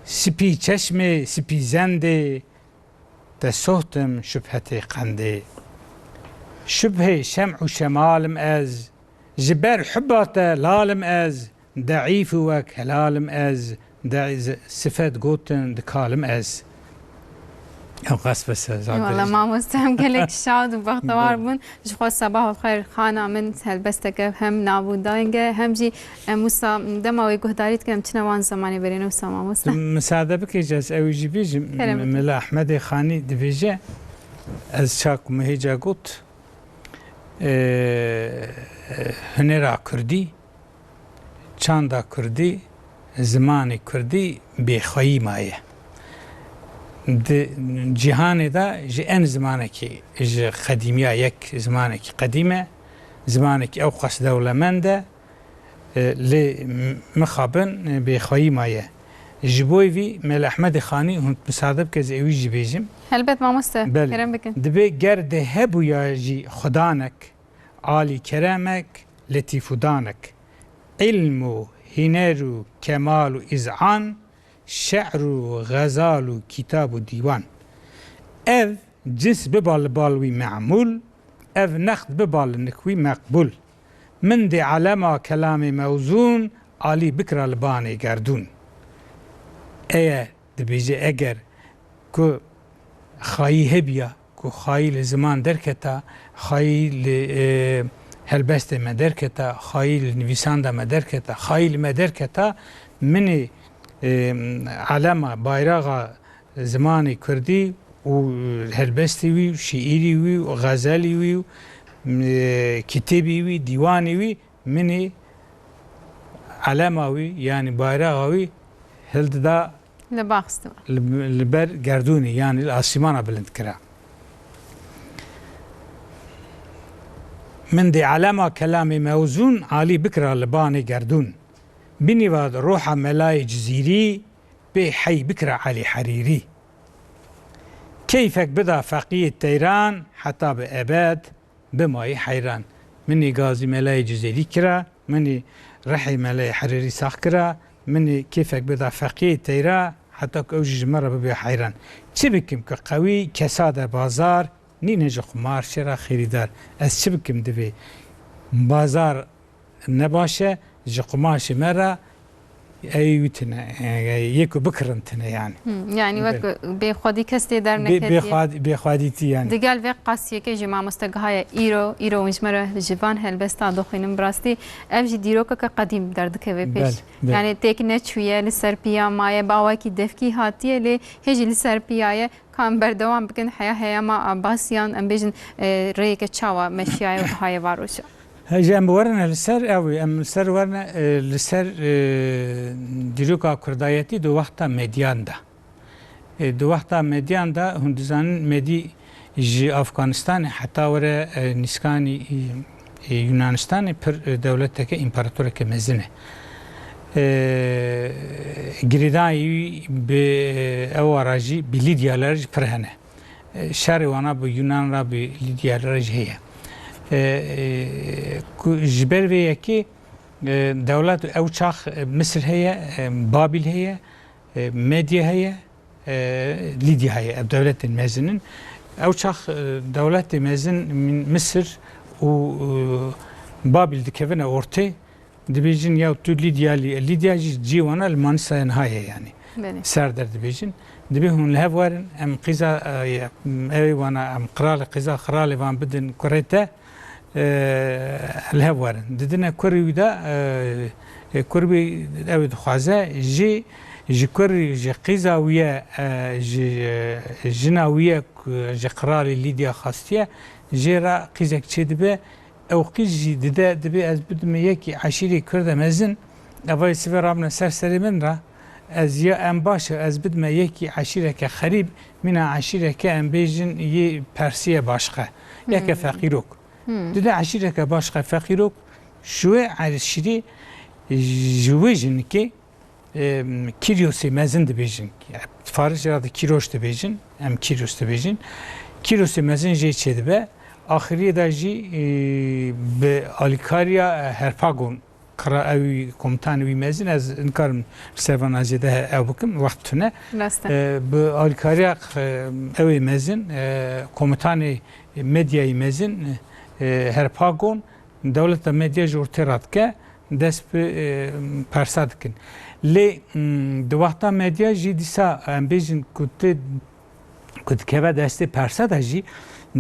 spî çeşmê, spî zendê, te sohtim şubhetê qendê. Şubhê şem û şemalim ez, ji ber hubba te lalim ez, deîf û wek helalim ez, de-, z-, sifet gotin dikalim ez. Ew qas bes e, Eyvallah, zaderiş. Mamoste, em gelek şad û bextewar bûn. Ji xwe sebah û xeyr xana min, helbesteke hem nav û deng e, hem jî em wisa dema wê guhdarî dikin, em çine wan zemanê berê, ne wisa mamoste? Misade bike, ez ew jî bêjim. Kerem bike. Mela Ehmedê Xanî dibêje, ez çak mihêca got, e, hunera kurdî, çanda kurdî, zimanê kurdî bêxweyî maye. Di cîhanê de ji en zimanekî ji qedîmiya yek zimanekî qedîm e, zimanekî ew qas dewlemend e, E, lê m-, mixabin, e, bêxweyî maye. Ji bo vî Mele Ehmedê Xanî hûn misade bike ez ewî jî bêjim. Helbet mamoste, Belê. Kerem bikin. Dibê ger de hebûya jî xudanek, alî keremek, letîfûdanek, ilm û hîner û kemal û îzan, şe'r û xezal û kîtab û dîwan. Ev cins biba li bal wî me'mûl, ev next biba li nik wî meqbûl. Min dê elema kelamê mewzûn, alî bikira li banê gerdûn. Eye dibêje eger ku xayî hebiya, ku xayî li ziman derketa, xayî li, e, helbestê me derketa, xayî li nivîsanda me derketa, xayî li me derketa, minê, e, elema, bayraxa zimanê kurdî û helbestê wî û şîîrî wî û xezelî wî û, e, kitêbî wî, dîwanê wî, minê elema wî, yanî bayraxa wî hildida Li bax stima. li, li ber gerdûnê, yanî li asîmana bilind kira. Min dê elema kelamê mewzûn alî bikira li banê gerdûn. Binîva roha melayê Cizîrî pê hey bikira Elî Herîrî. Keyfek bida feqiyê teyran heta bi ebed bimayî heyran. Minî gazî melayê Cizêrî kira, minî rihê melayê Herêrî sax kira, minî kêfek bida feqiyê teyra, heta ku ew jî ji me re bibe heyran. Çi bikim ku qewî kesa de bazar, nîne ji qumar şêra xêrîdar. Ez çi bikim divê bazar ne baş e, ji qumaşê me re ey wî tune, e, yê ku bikirin tune yani. Hmm, yani Be- wek bêxwedî kes tê Bê- derneketiye. bêxwad- Bêxwedîtî yani. Digel vê qasiyeke jî mamoste gihaye îro, îro hûn ji me re ji van helbesta dixwînin bi rastî. Ev jî dîrokeke qedîm derdikeve pêş. Bel, bel. Yani têk neçûye, li ser piya maye, bi awakî devkî hatiye, lê hê jî li ser piya ye. Ka em berdewam bikin heya heyama Abbasiyan, em bêjin, e, rêyeke çawa meşiyaye û gihaye va roja? He, ji em werine li ser ew, em li ser werine, e, li ser, e, dîroka kurdayetî di wexta Medyan de. E, di wexta Medyan de, hûn dizanin Medî ji Afganistanê heta were, e, nîskanî, e, e, Yunanistanê pir, e, dewleteke, împaratoreke mezin e. E, girêdayî wî bi, e, ewa re jî, bi Lîdyaler jî pir hene. E, şerê wana bi Yunan re, bi Lîdyaler re jî heye. E, e, ku ji ber vê yekê, e, dewlet ew çax, e, Misir heye, e, Babîl heye, e, Medya heye, e, Lîdya heye. Ev dewletên mezin in. Ew çax, e, dewletê mezin Min-, Misir û, e, Babîl dikevine ortê. Dibêjin ya tu Lîdya lî, Lîdya jî cî wana li Manîsaya niha ye yani. Belê. Ser der dibêjin. Dibê hûn li hev werin, em qîza, e, ew wana, em qiralê, qîza qiralê van bidin kurê te, e, li hev werin. Didine kurê wî de, e, e, kur wî ew dixwaze, jî, ji kur, ji qîza wî ye, e, ji, e, jina wî ye, ku ji qiralê Lîdya xwestiye, jê re qîzek çêdibe, ew qîz jî dide, dibê ez bidime yekî eşîrê Kurda mezin, evayê sivê rabine ser serê min re, ez ya em baş e, ez bidime yekî eşîreke xerîb, mîna eşîreke em bêjin yê Persî ye başqe, yeke Hmm. feqîrok. Hmm. Dide eşîreke başqe feqîrok, ji wê eşîrê, ji wê jinikê, e, Kîryosê mezin dibêjin. Farisçe re de Kîroş dibêjin, em Kîros dibêjin. Kîrosê mezin jê çêdibe. Axiriyê de jî, e, bi alîkariya Herpagon, qira-, ew komutanê wî mezin, ez nikarim li ser vana zêde ew bikim, wext tune. Rast e. E, bi alîkariya, e, ew ê mezin, e, komutanê Medyayî mezin, e, Herpagon, dewleta Medya ji ortê radike, dest bi, e, persa dikin. Lê, m, di wexta Medya jî dîsa em bêjin ku ti, ku dikeve destê persa de jî,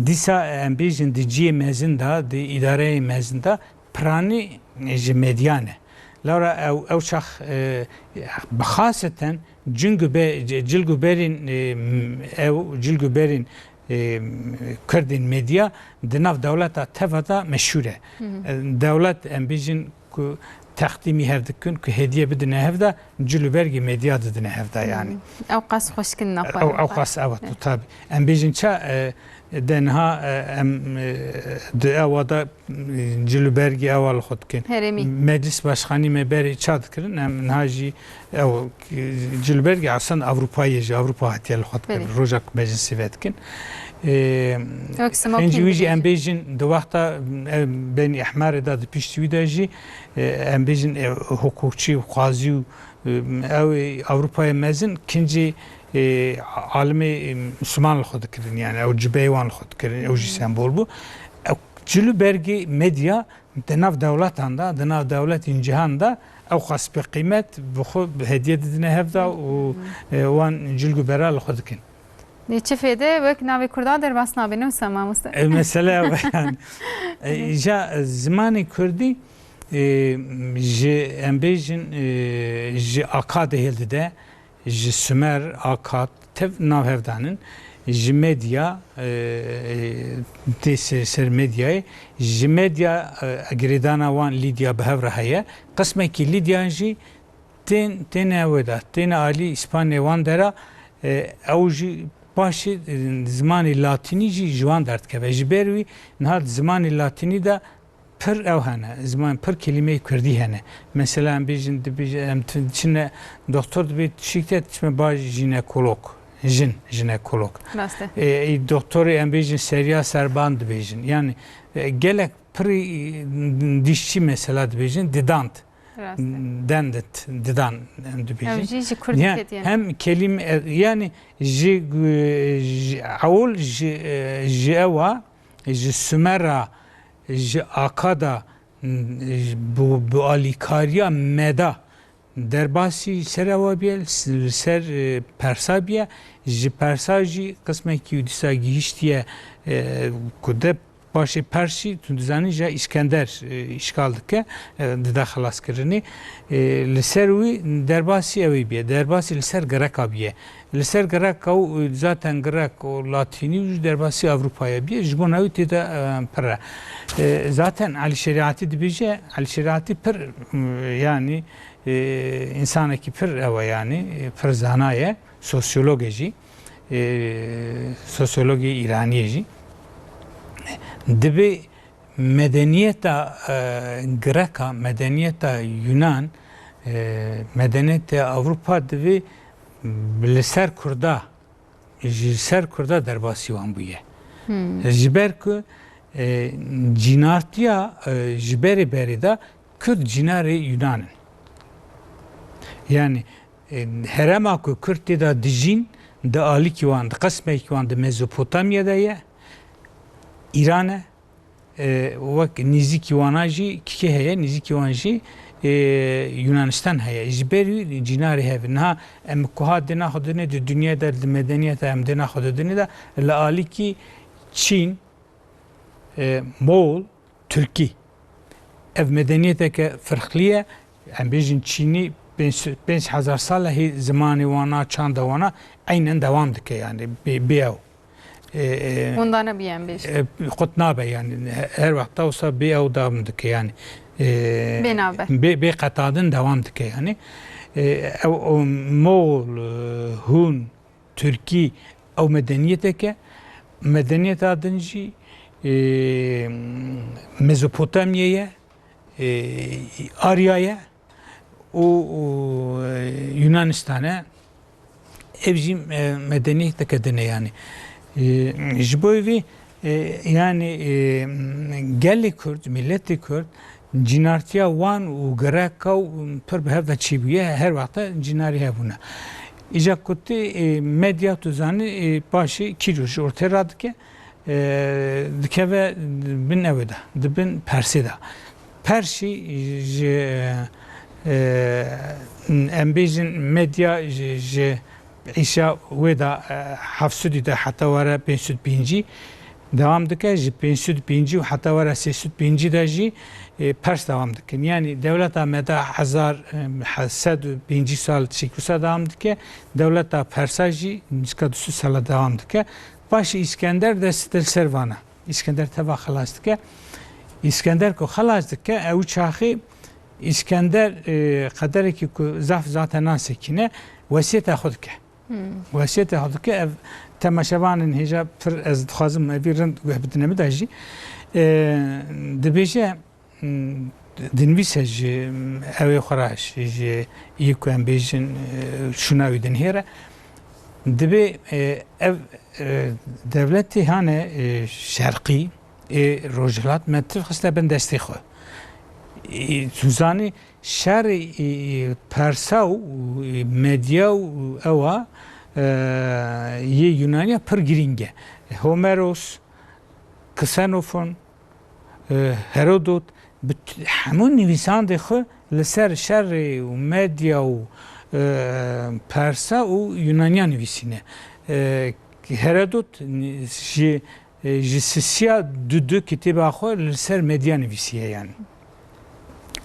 dîsa em bêjin di cihê mezin de, di îdareyê mezin de piranî ji Medyan e. Lewra ew, ew çax, e, bi xaseten cingûbe-, cilgûberên, e, ew cilgûberên, e, Kurdên Medya di nav dewleta teva de meşhûr e. Hı hı. E, dewlet, em bêjin ku textîmî hev dikin, ku hediye bidine hev de, cil û bergê Medya didine hev de yani. Hı. Ew qas xweşkin nexwe. Ew, ew qas, evet, tabii. Em bêjin ça, e, De niha, e, em, e, di ewa da, e, cil û bergê ewa li xwe dikin. Herêmî. Meclis başxanî me berê ça dikirin, em niha jî ew, e, cil û bergê asan Ewropayê jî, Ewropa hatiye li xwe dikirin. Belê. Roja ku meclisê vedikin. E, Wek simokin xêncî wî jî em dibêjin. Bêjin, di wexta, e, Benî Ehmerê de, di piştî wî de jî, e, em bêjin, e, hukukçî û qazî û Ew ê Ewropayê mezin kincê, e, alimê, e, Misliman li xwe dikirin, yani ew cibeyê wan li xwe dikirin, ew jî sembol bû. Ew cil û bergê medya di nav dewletan de, di nav dewletên cihan de ew qas bi qîmet bi xwe hediye didine hev de û, e, wan cil û bera li xwe dikin. Lê çi fêde, wek navê Kurda derbas nabe, ne wisa mamoste? E, mesele ew e yani. E, ja, e, zimanê Kurdî, e, ji, em bêjin, e, ji Akadê hêldide, ji Sumer, Akad, tev nav hev danin, ji medya, e, e, tê ser, ser medyayê, ji medya, e, girêdana wan Lîdya bi hev re heye. Qismekî Lîdyan jî tên, têne wê de, têne alî Îspanyê wan dera, e, ew jî paşê, e, zimanê latînî jî ji wan derdikeve. Ji ber wî niha di zimanê latînî de pir ew hene, ziman pir kelîmeyê kurdî hene. Mesela em bêjin, dibêjin, em tu-, çine doktor dibê tişik te, çime ba jinekolog, jin, jinekolog. Rast e. E, ê doktorê em bêjin seriya serban dibêjin. Yani, e, gelek pirî, e, dişçî mesela dibêjin, didant. Rast e. Dendit, didan em dibêjin. Ev jî ji kurdî Ya, ketiyene. Hem kelim, e, yani ji, e, ji, ewil ji, e, ji ewa, ji Sumera, ji Akada, m, ji, bi, bi alîkariya meda derbasî ser ewa biye, li s-, li ser, e, Persa biye, ji Persa jî qismekî dîsa gihiştiye, e, ku de paşê Pers jî, tu dizanî, ja Îskender, e, îşgal dike, e, dide xelaskirinê. E, li ser wî derbasî ew ê biye, derbasî li ser Greka biye. Li ser Greka û, e, zaten Grek û Latînî û jî derbasî Ewropaya biye, ji bona wî tê de, e, pir e. E, zaten Elî Şerîatî dibêje, Elî Şerîatî pir, m, yanî, e, însanekî pir ew e, yanî, e, pir zana ye, sosyolog e jî, e, sosyologê Îraniyê jî. Dibê medeniyeta, e, Greka, medeniyeta Yunan, e, medeniyeta Ewropa divê li ser Kurda, ji ser Kurda derbasî wan bûye. Hmm. Ji ber ku, e, cînartiya, e, ji berê berê de Kurd cînarê Yunan in. Yani, e, herêma ku Kurd tê de dijîn, di alîkî wan, di qismekî wan di Mezopotamya de ye, Îran e, e, wek nîzîkî wana jî kikê heye, nîzîkî wan jî, e, Yunanistan heye. Ji ber wî cînarê hev in. Niha em ku ha dêna xwe didinê di dinyê de, di medeniyeta em dêna xwe didinê de, li alîkî Çîn, e, Moğol, Tirkî. Ev medeniyeteke firqlî ye. Em bêjin Çînî pênc, pênc hezar sal e hê zimanê wana, çanda wana eynen dewam dike, yani bê, bê ew. E, e, Hûn da nebiye em bêjin. E, qut nabe yani. He-, her wexta wisa bê ew dewam dike yani. E, Bê navber. Bê, bê qetandin dewam dike yani. E, ew, o Moğol, e, Hun, Tirkî, ew medeniyeteke, medeniyeta din jî, e, Mezopotamya ye, e, Arya ye û, û, e, Yunanistan e. Ev jî, e, medeniyeteke din e yani. E, ji bo vê, e, yani, e, gelê Kurd, miletê Kurd, cînartiya wan û Greka û pir bi hev de çêbûye, her wexta cînarî hebûne. Îca ku tê, e, medya, tu zanî, e, paşê kî roj ortê radike, e, dikeve bin ew de, di bin Persê de. Persî ji, e, em bêjin medya ji, ji Îşa wê de, e, heft sed de heta were pênc sed pêncî dewam dike, ji pênc sed pêncî û heta were sê sed pêncî de jî, e, Pers dewam dikin. Yani dewleta me de hezar, e, sed û pêncî sal tişik wisa dewam dike, dewleta Persa jî nizîka du sed sala dewam dike. Paşê Îskender dest li ser vana. Îskender teva xelas dike. Îskender ku xelas dike, ew çaxê Îskender, e, qederekî ku zaf zaten nasekîne, wesiyeta xwe dike. Hmm. Wesiyetê hatike ev temaşevanên hêja pir ez dixwazim evî rind guh bidine min de jî. E, dibêje, hmm, dinivîse ji, hmm, ew ê xwe re ji, ji yê ku em bêjin, e, şûna wî dinihêre. Dibê, e, ev, e, dewletê hane, e, şerqî, ê rojhilat me tir xiste bin destê xwe. E, tu zanî, Şerê, e, persa û, e, medya û ewa, e, yê Yunaniya pir girîng e. Homeros, Ksenofon, e, Herodot, bi t-, hemû nivîsandê xwe li ser şerê û medya û, e, persa û Yunaniya nivîsîne. E, Herodot ji e, ji Sisiya du du kitêba xwe li ser medya nivîsiye yani.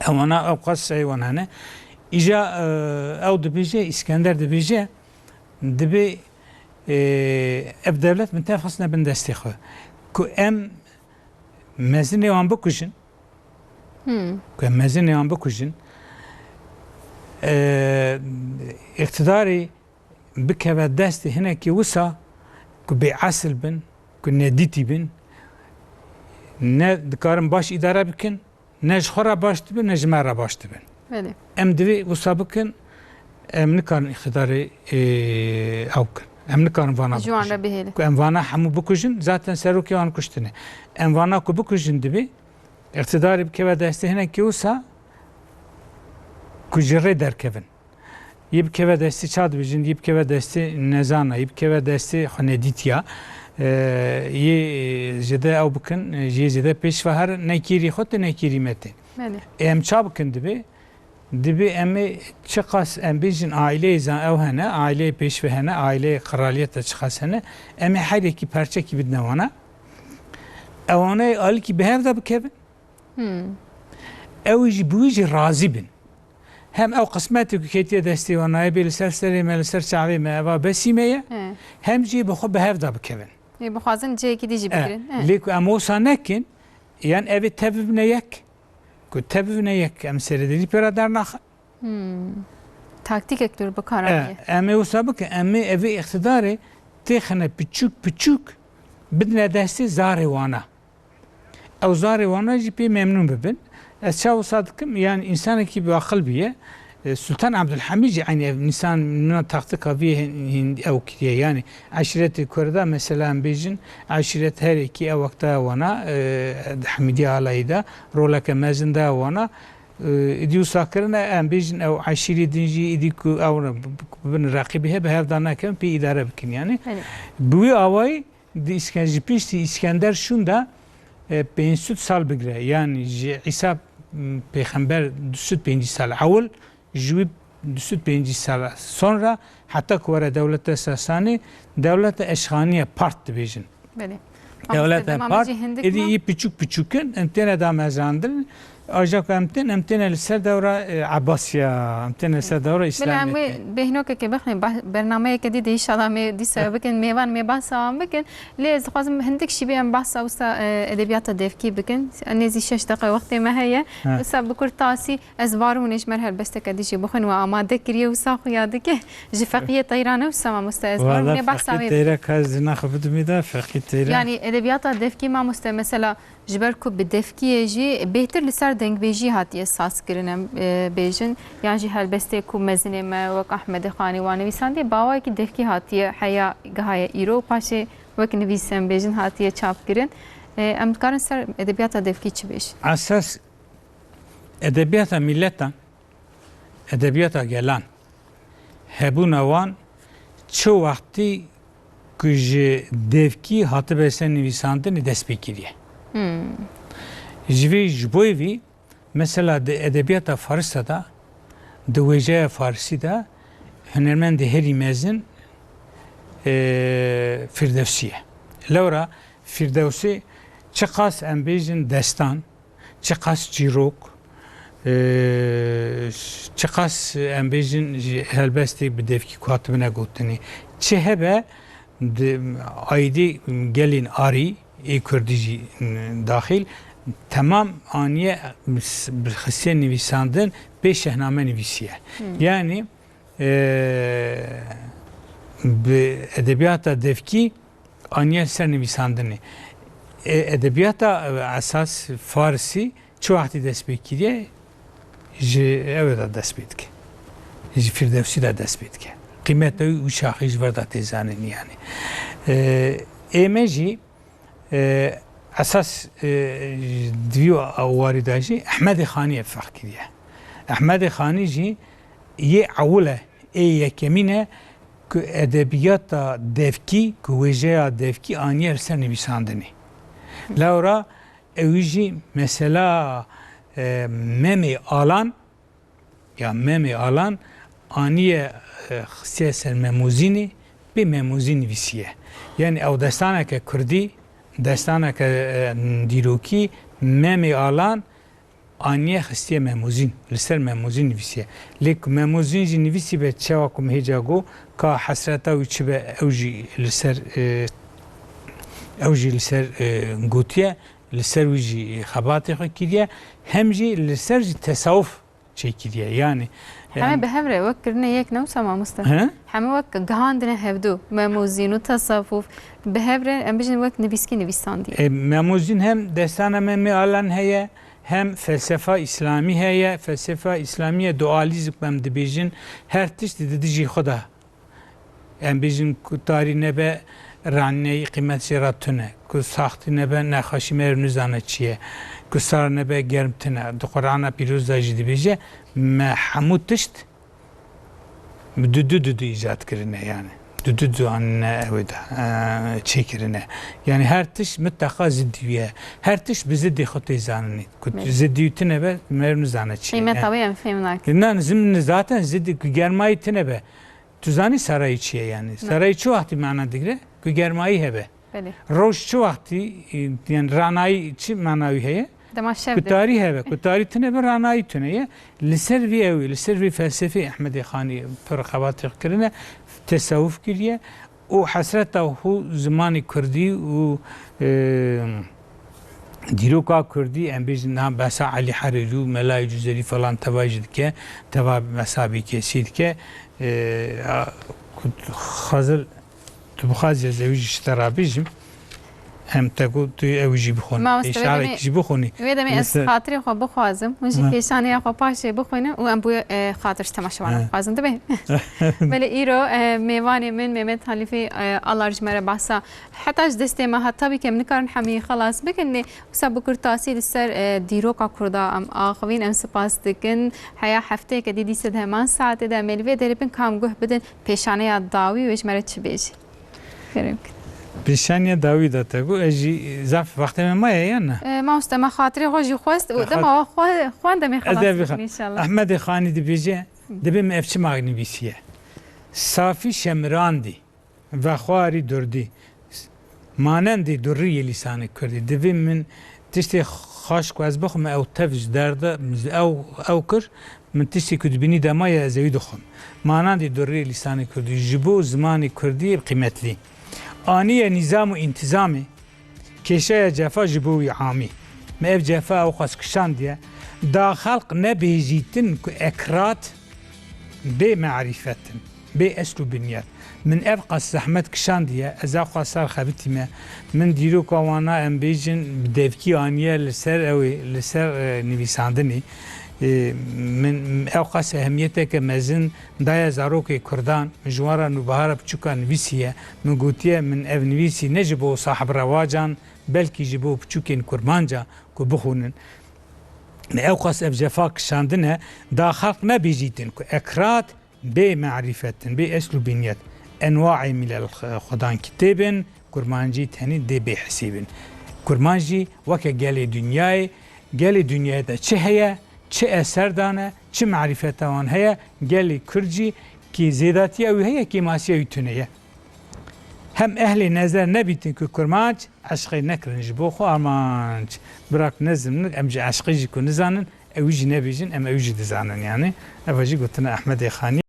Ewana ew qas heywan hene. Îja, e, ew dibêje, Îskender dibêje, dibê, e, ev dewlet min tev xistine bin destê xwe. Ku em mezinê wan bikujin, Hmm. ku em mezinê wan bikujin, e, îqtidarê bikeve destê hinekî wisa ku bêesil bin, ku nedîtî bin, ne dikarin baş îdare bikin, ne ji xwe re baş dibin, ne ji me re baş dibin. Belê. Em divê wisa bikin, em nikarin îqtidarê, ê, ew bikin. Em nikarin vana Ji wan bikujin. re bihêlin. Ku em vana hemû bikujin, zaten serokê wan kuştine. Em vana ku bikujin divê, îqtidarê bikeve destê hinekî wisa ku ji rê derkevin. Yê bikeve destê ça dibêjin, yê bikeve destê nezana, yê bikeve destê xwenedîtiya, e, yê, e, zêde ew bikin, e, yê zêde pêş ve herin, ne kîrî xwe tê, ne kîrî me tê. Belê. Em ça bikin dibê? Dibê em ê çiqas em bêjin aîleyê zan ew hene, aîleyê pêş ve hene, aîleyê qiraliyete çiqas hene, em ê her yekî perçekî bidine wana. Ewanê alîkî bi hev de bikevin. Hmm. Ew jî bi wî jî razî bin. Hem ew qismetê ku ketiye destê wan nayê bê li ser serê me, li ser çavê me, eva besî me ye, He. hem jî bi xwe bi hev de bikevin. Ê, bixwazin cihekî dî jî E, bigirin. E. lê ku em wisa nekin, yan ev ê tev bibine yek. Ku tev bibine yek, em serê derî pê re dernaxin. Hmm. Taktîkek dûr bi kar E, anîye. em ê wisa bikin, em ê evê îqtidarê têxine piçûk piçûk bidine destê zarê wana. Ew zarê wana jî pê memnûn bibin. Ez ça wisa dikim, yani însanekî bi aqil bûye. E, Sultan Abdulhamîd jî eynî ev însan mina taktika vî hin-, hin-, ew kiriye. Yani eşîretê Kurda mesela em bêjin, eşîret her yekî ew wexta wana, e, Hemîdiya Alayî de roleke mezin da wana. E, îdî wisa kirine, em bêjin ew eşîrî din jî îdî ku ew re b-, b-, bin reqîbî hebe hev da nekevin pê îdare bikin yani. Belê. Bi wî awayî Di Îsken-, ji piştî Îskender şûn de, e, pênc sed sal bigire, yanî ji Îsa, m, pêxember du sed pêncî sal ewil, ji wî du sed pêncî sal sonra, heta ku were dewlete Sasanî, dewlete Eşxaniye part dibêjin. Belê. Dewlete Mamoste, dema part, min jî hindik êdî ma. Î piçûk piçûk in, em têne damezrandin. Aja ku em tên, em têne li ser dewra, e, Ebasiya, em têne li ser dewra Bila em Îslamiyetê. Wê bêhnokekê bixwînin, bah-, bernameyeke dî de înşallah em ê dîsa bikin, mêvan em ê behsa wan bikin. Lê ez dixwazim hindik şî bê em behsa wisa, e, edebiyata devkî bikin. Nêzî şeş deqe wextê me heye. He. Wisa bi kurtasî ez Varûnê ji me re helbesteke dî jî bixwîn we amade kiriye wisa xuya dike. Ji Feqiyê Teyran e wisa mamoste ez Varûnê behsa wê bikim. Teyra ka ez zina xwe bidim da Feqî Teyran. Yanî edebiyata devkî mamoste mesela Ji ber ku bi devkiyê jî bêhtir li ser dengbêjî hatiye sazkirin, em, e, bêjin, yan jî helbestê ku mezinê me wek Ahmedê Xanî wan nivîsandiye, bi awayekî devkî hatiye heya gihaye îro û paşê wek nivîs em bêjin hatiye çapkirin. E, em dikarin ser edebiyata devkî çi bêjin? Esas edebiyata miletan, edebiyata gelan, hebûna wan çi wextî ku ji devkî hatibe ser nivîsandinê dest pê kiriye. Hmm. Ji vê, ji bo vî, mesela di edebiyata Farisa de, di wêjeya Farisî de hunermendê herî mezin, e, Firdewsî ye. Lewra Firdewsî çiqas em bêjin destan, çiqas çîrok, e, çiqas em bêjin ji helbestê bi devkî ku hatibine gotinê. Çi hebe di aîdî gelên arî ê kurdî jî, e, daxîl, temam aniye bi s-, bi xistiye nivîsandin pê şehname nivîsiye. Hmm. Yanî, e, bi edebiyata devkî aniye li ser nivîsandinê. E, edebiyata, e, esas farisî çi wextî dest pê kiriye? Ji ew de dest pê dike. Ji Firdewsî de dest pê dike. Qîmeta wî û şaxî ji vir de tê zanîn yanî. E, ê me jî, e, esas, e, di vî warî de jî Ehmedê Xanî ye feq kiriye. Ehmedê Xanî jî yê ewil e, ê yekemîn e ku edebiyata devkî, ku wêjeya devkî aniye li ser nivîsandinê. Lewra ew jî mesela, e, Memê Alan, ya Memê Alan aniye, e, xistiye ser Memûzînê, bê Memûzîn nivîsiye. Yani ew destaneke kurdî, destaneke, e, dîrokî, Memê Alan aniye xistiye Memûzîn, li ser Memûzîn nivîsiye. Lê ku Memûzîn jî nivîsî be çawa ku min hêca got, ka hesreta wî çi be, ew jî li ser, e, ew jî li ser, e, gotiye, li ser wî jî xebatê xwe kiriye, hem jî li ser jî tesawuf çêkiriye. Yani, Heme em bi hev re wek kirine yek ne wisa mamoste? He? Heme wek gihandine hevdu, Memûzîn û tesawuf, bi hev re em bijin wek nivîskî nivîsandiye. E, Memûzîn hem destana Memê Alan heye, hem felsefa îslamî heye. Felsefa îslamî ye dualîzm em dibêjin, her tişt di dijî xwe de. Em bêjin ku tarî nebe raneyî qîmet jê re tune, ku saxtî nebe nexweşî meriv nizane çi ye, ku sar nebe germ tune. Di Qur'ana Pîroz de jî dibêje, me hemû tişt bi dudu dudu îcat kirine yani. Dudu dudu anine ew ê de, e, çêkirine. Yani her tişt mitleqa ziddî wî ye. Her tişt bi ziddî xwe tê zanînê. Ku Belê. Ziddî wî tune be, meriv nizane çi ye. Qîmeta Yani wê em fêm nakin. Na, nizim zaten ziddî, ku germayî tune be. Tu zanî sarayî çi ye yani? Na. Sarayî çi wextî mana digre? Ku germayî hebe. Belê. Roj çi wextî, e, yani ranayî çi mana wî heye? Dema şev Ku de. Tarî hebe, ku tarî tune be, ranayî tune ye. Li ser vî ew, li ser vî felsefê Ehmedê Xanî pir xebatê kirine, tesawuf kiriye û hesreta xwe zimanê kurdî û, e, dîroka kurdî, em bêjin niha behsa Elî Herêrî û Melayê Cûzerî falan teva jî dike, teva behsa bêkesî dike. E, a, ku Xezil, tu bixwazî ez ewî jî ji te re bêjim. Em te got tu ew jî bixwin. Mamoste, wê demê, Îşarekî jî bixwinî. Wê demê ez Mesela xatirê xwe bixwazim. Hûn jî Ha. pêşaniya xwe paşê bixwînin û em bo, e, xatir ji temaşevanan Ha. bixwazin. Dibe? Belê îro, e, mêvanê min Mehmet Halîfê, e, Alar ji me re behsa heta ji destê me hat. Tabî ke em nikarin hemî xelas bikin, lê wisa bi kurtasî li ser, e, dîroka Kurda em axivîn, em spas dikin. Heya hefteyeke dî dîse di heman saetê de em ê li vê derê bin, kam guh bidin pêşaneya dawî wê ji me re çi bêjî? Kerem kir. Pêşaniya dawî de te got, ez jî zaf wextê me maye ya ne? E, mamoste, me xatirê xwe jî xwest û Te dema xat- we xwe, xwend em ê Ez xelas dê bikin bixwe- înşallah. Ehmedê Xanî dibêje, dibê min ev çima nivîsiye? Safî şemirandî, vexwarî durdî, manendî durrî yê lîsanê kurdî. Divê min tiştê xweş ku ez bixwim, ew tev ji derde, ew, ew kir, min tiştê ku dibînî dema ye, ez ewî dixwim. Manendî durrî yê lîsanê kurdî, ji bo zimanê kurdî qîmetlî. Aniye nîzam û întîzamê, kêşeya cefa ji bo wî amî. Me ev cefa ew qas kişandiye, da xelq nebêjîtin ku ekrat bê merîfet in, bê esl û binyat. Min ev qas zehmet kişandiye, ez ew qas sar xebitîme. Min dîroka wana em bêjin bi devkî aniye li ser ew ê, li ser, e, nivîsandinê. E, min ew qas ehemiyeteke mezin daye zarokê kurdan, min ji wan re nûbehara piçûka nivîsiye. Min gotiye, min ev nivîsî ne ji bo sahib rewacan, belkî ji bo piçûkên kurmanca ku bixwînin. Min ew qas ev cefa kişandine, da xelq nebêjîtin ku ekrat bê merîfet in, bê esl û binyet. Enwaê milel xwedan kitêb in, kurmancî tenî dê bê hesîb in. Kurmancî weke gelê dinyayê, gelê dinyayê de çi heye, çi eser dane, çi merîfeta wan heye, gelê kurd jî kê zêdatiya wî heye, kêmasiya wî tune ye. Hem ehlê nezer nebîtin ku kurmanc eşqê nekirin ji bo xwe armanc. Bira ku ne zimnik, em ji eşqê jî ku nizanin, ew jî nebêjin, em ew jî dizanin yani. Eva jî gotina Ehmedê Xanî.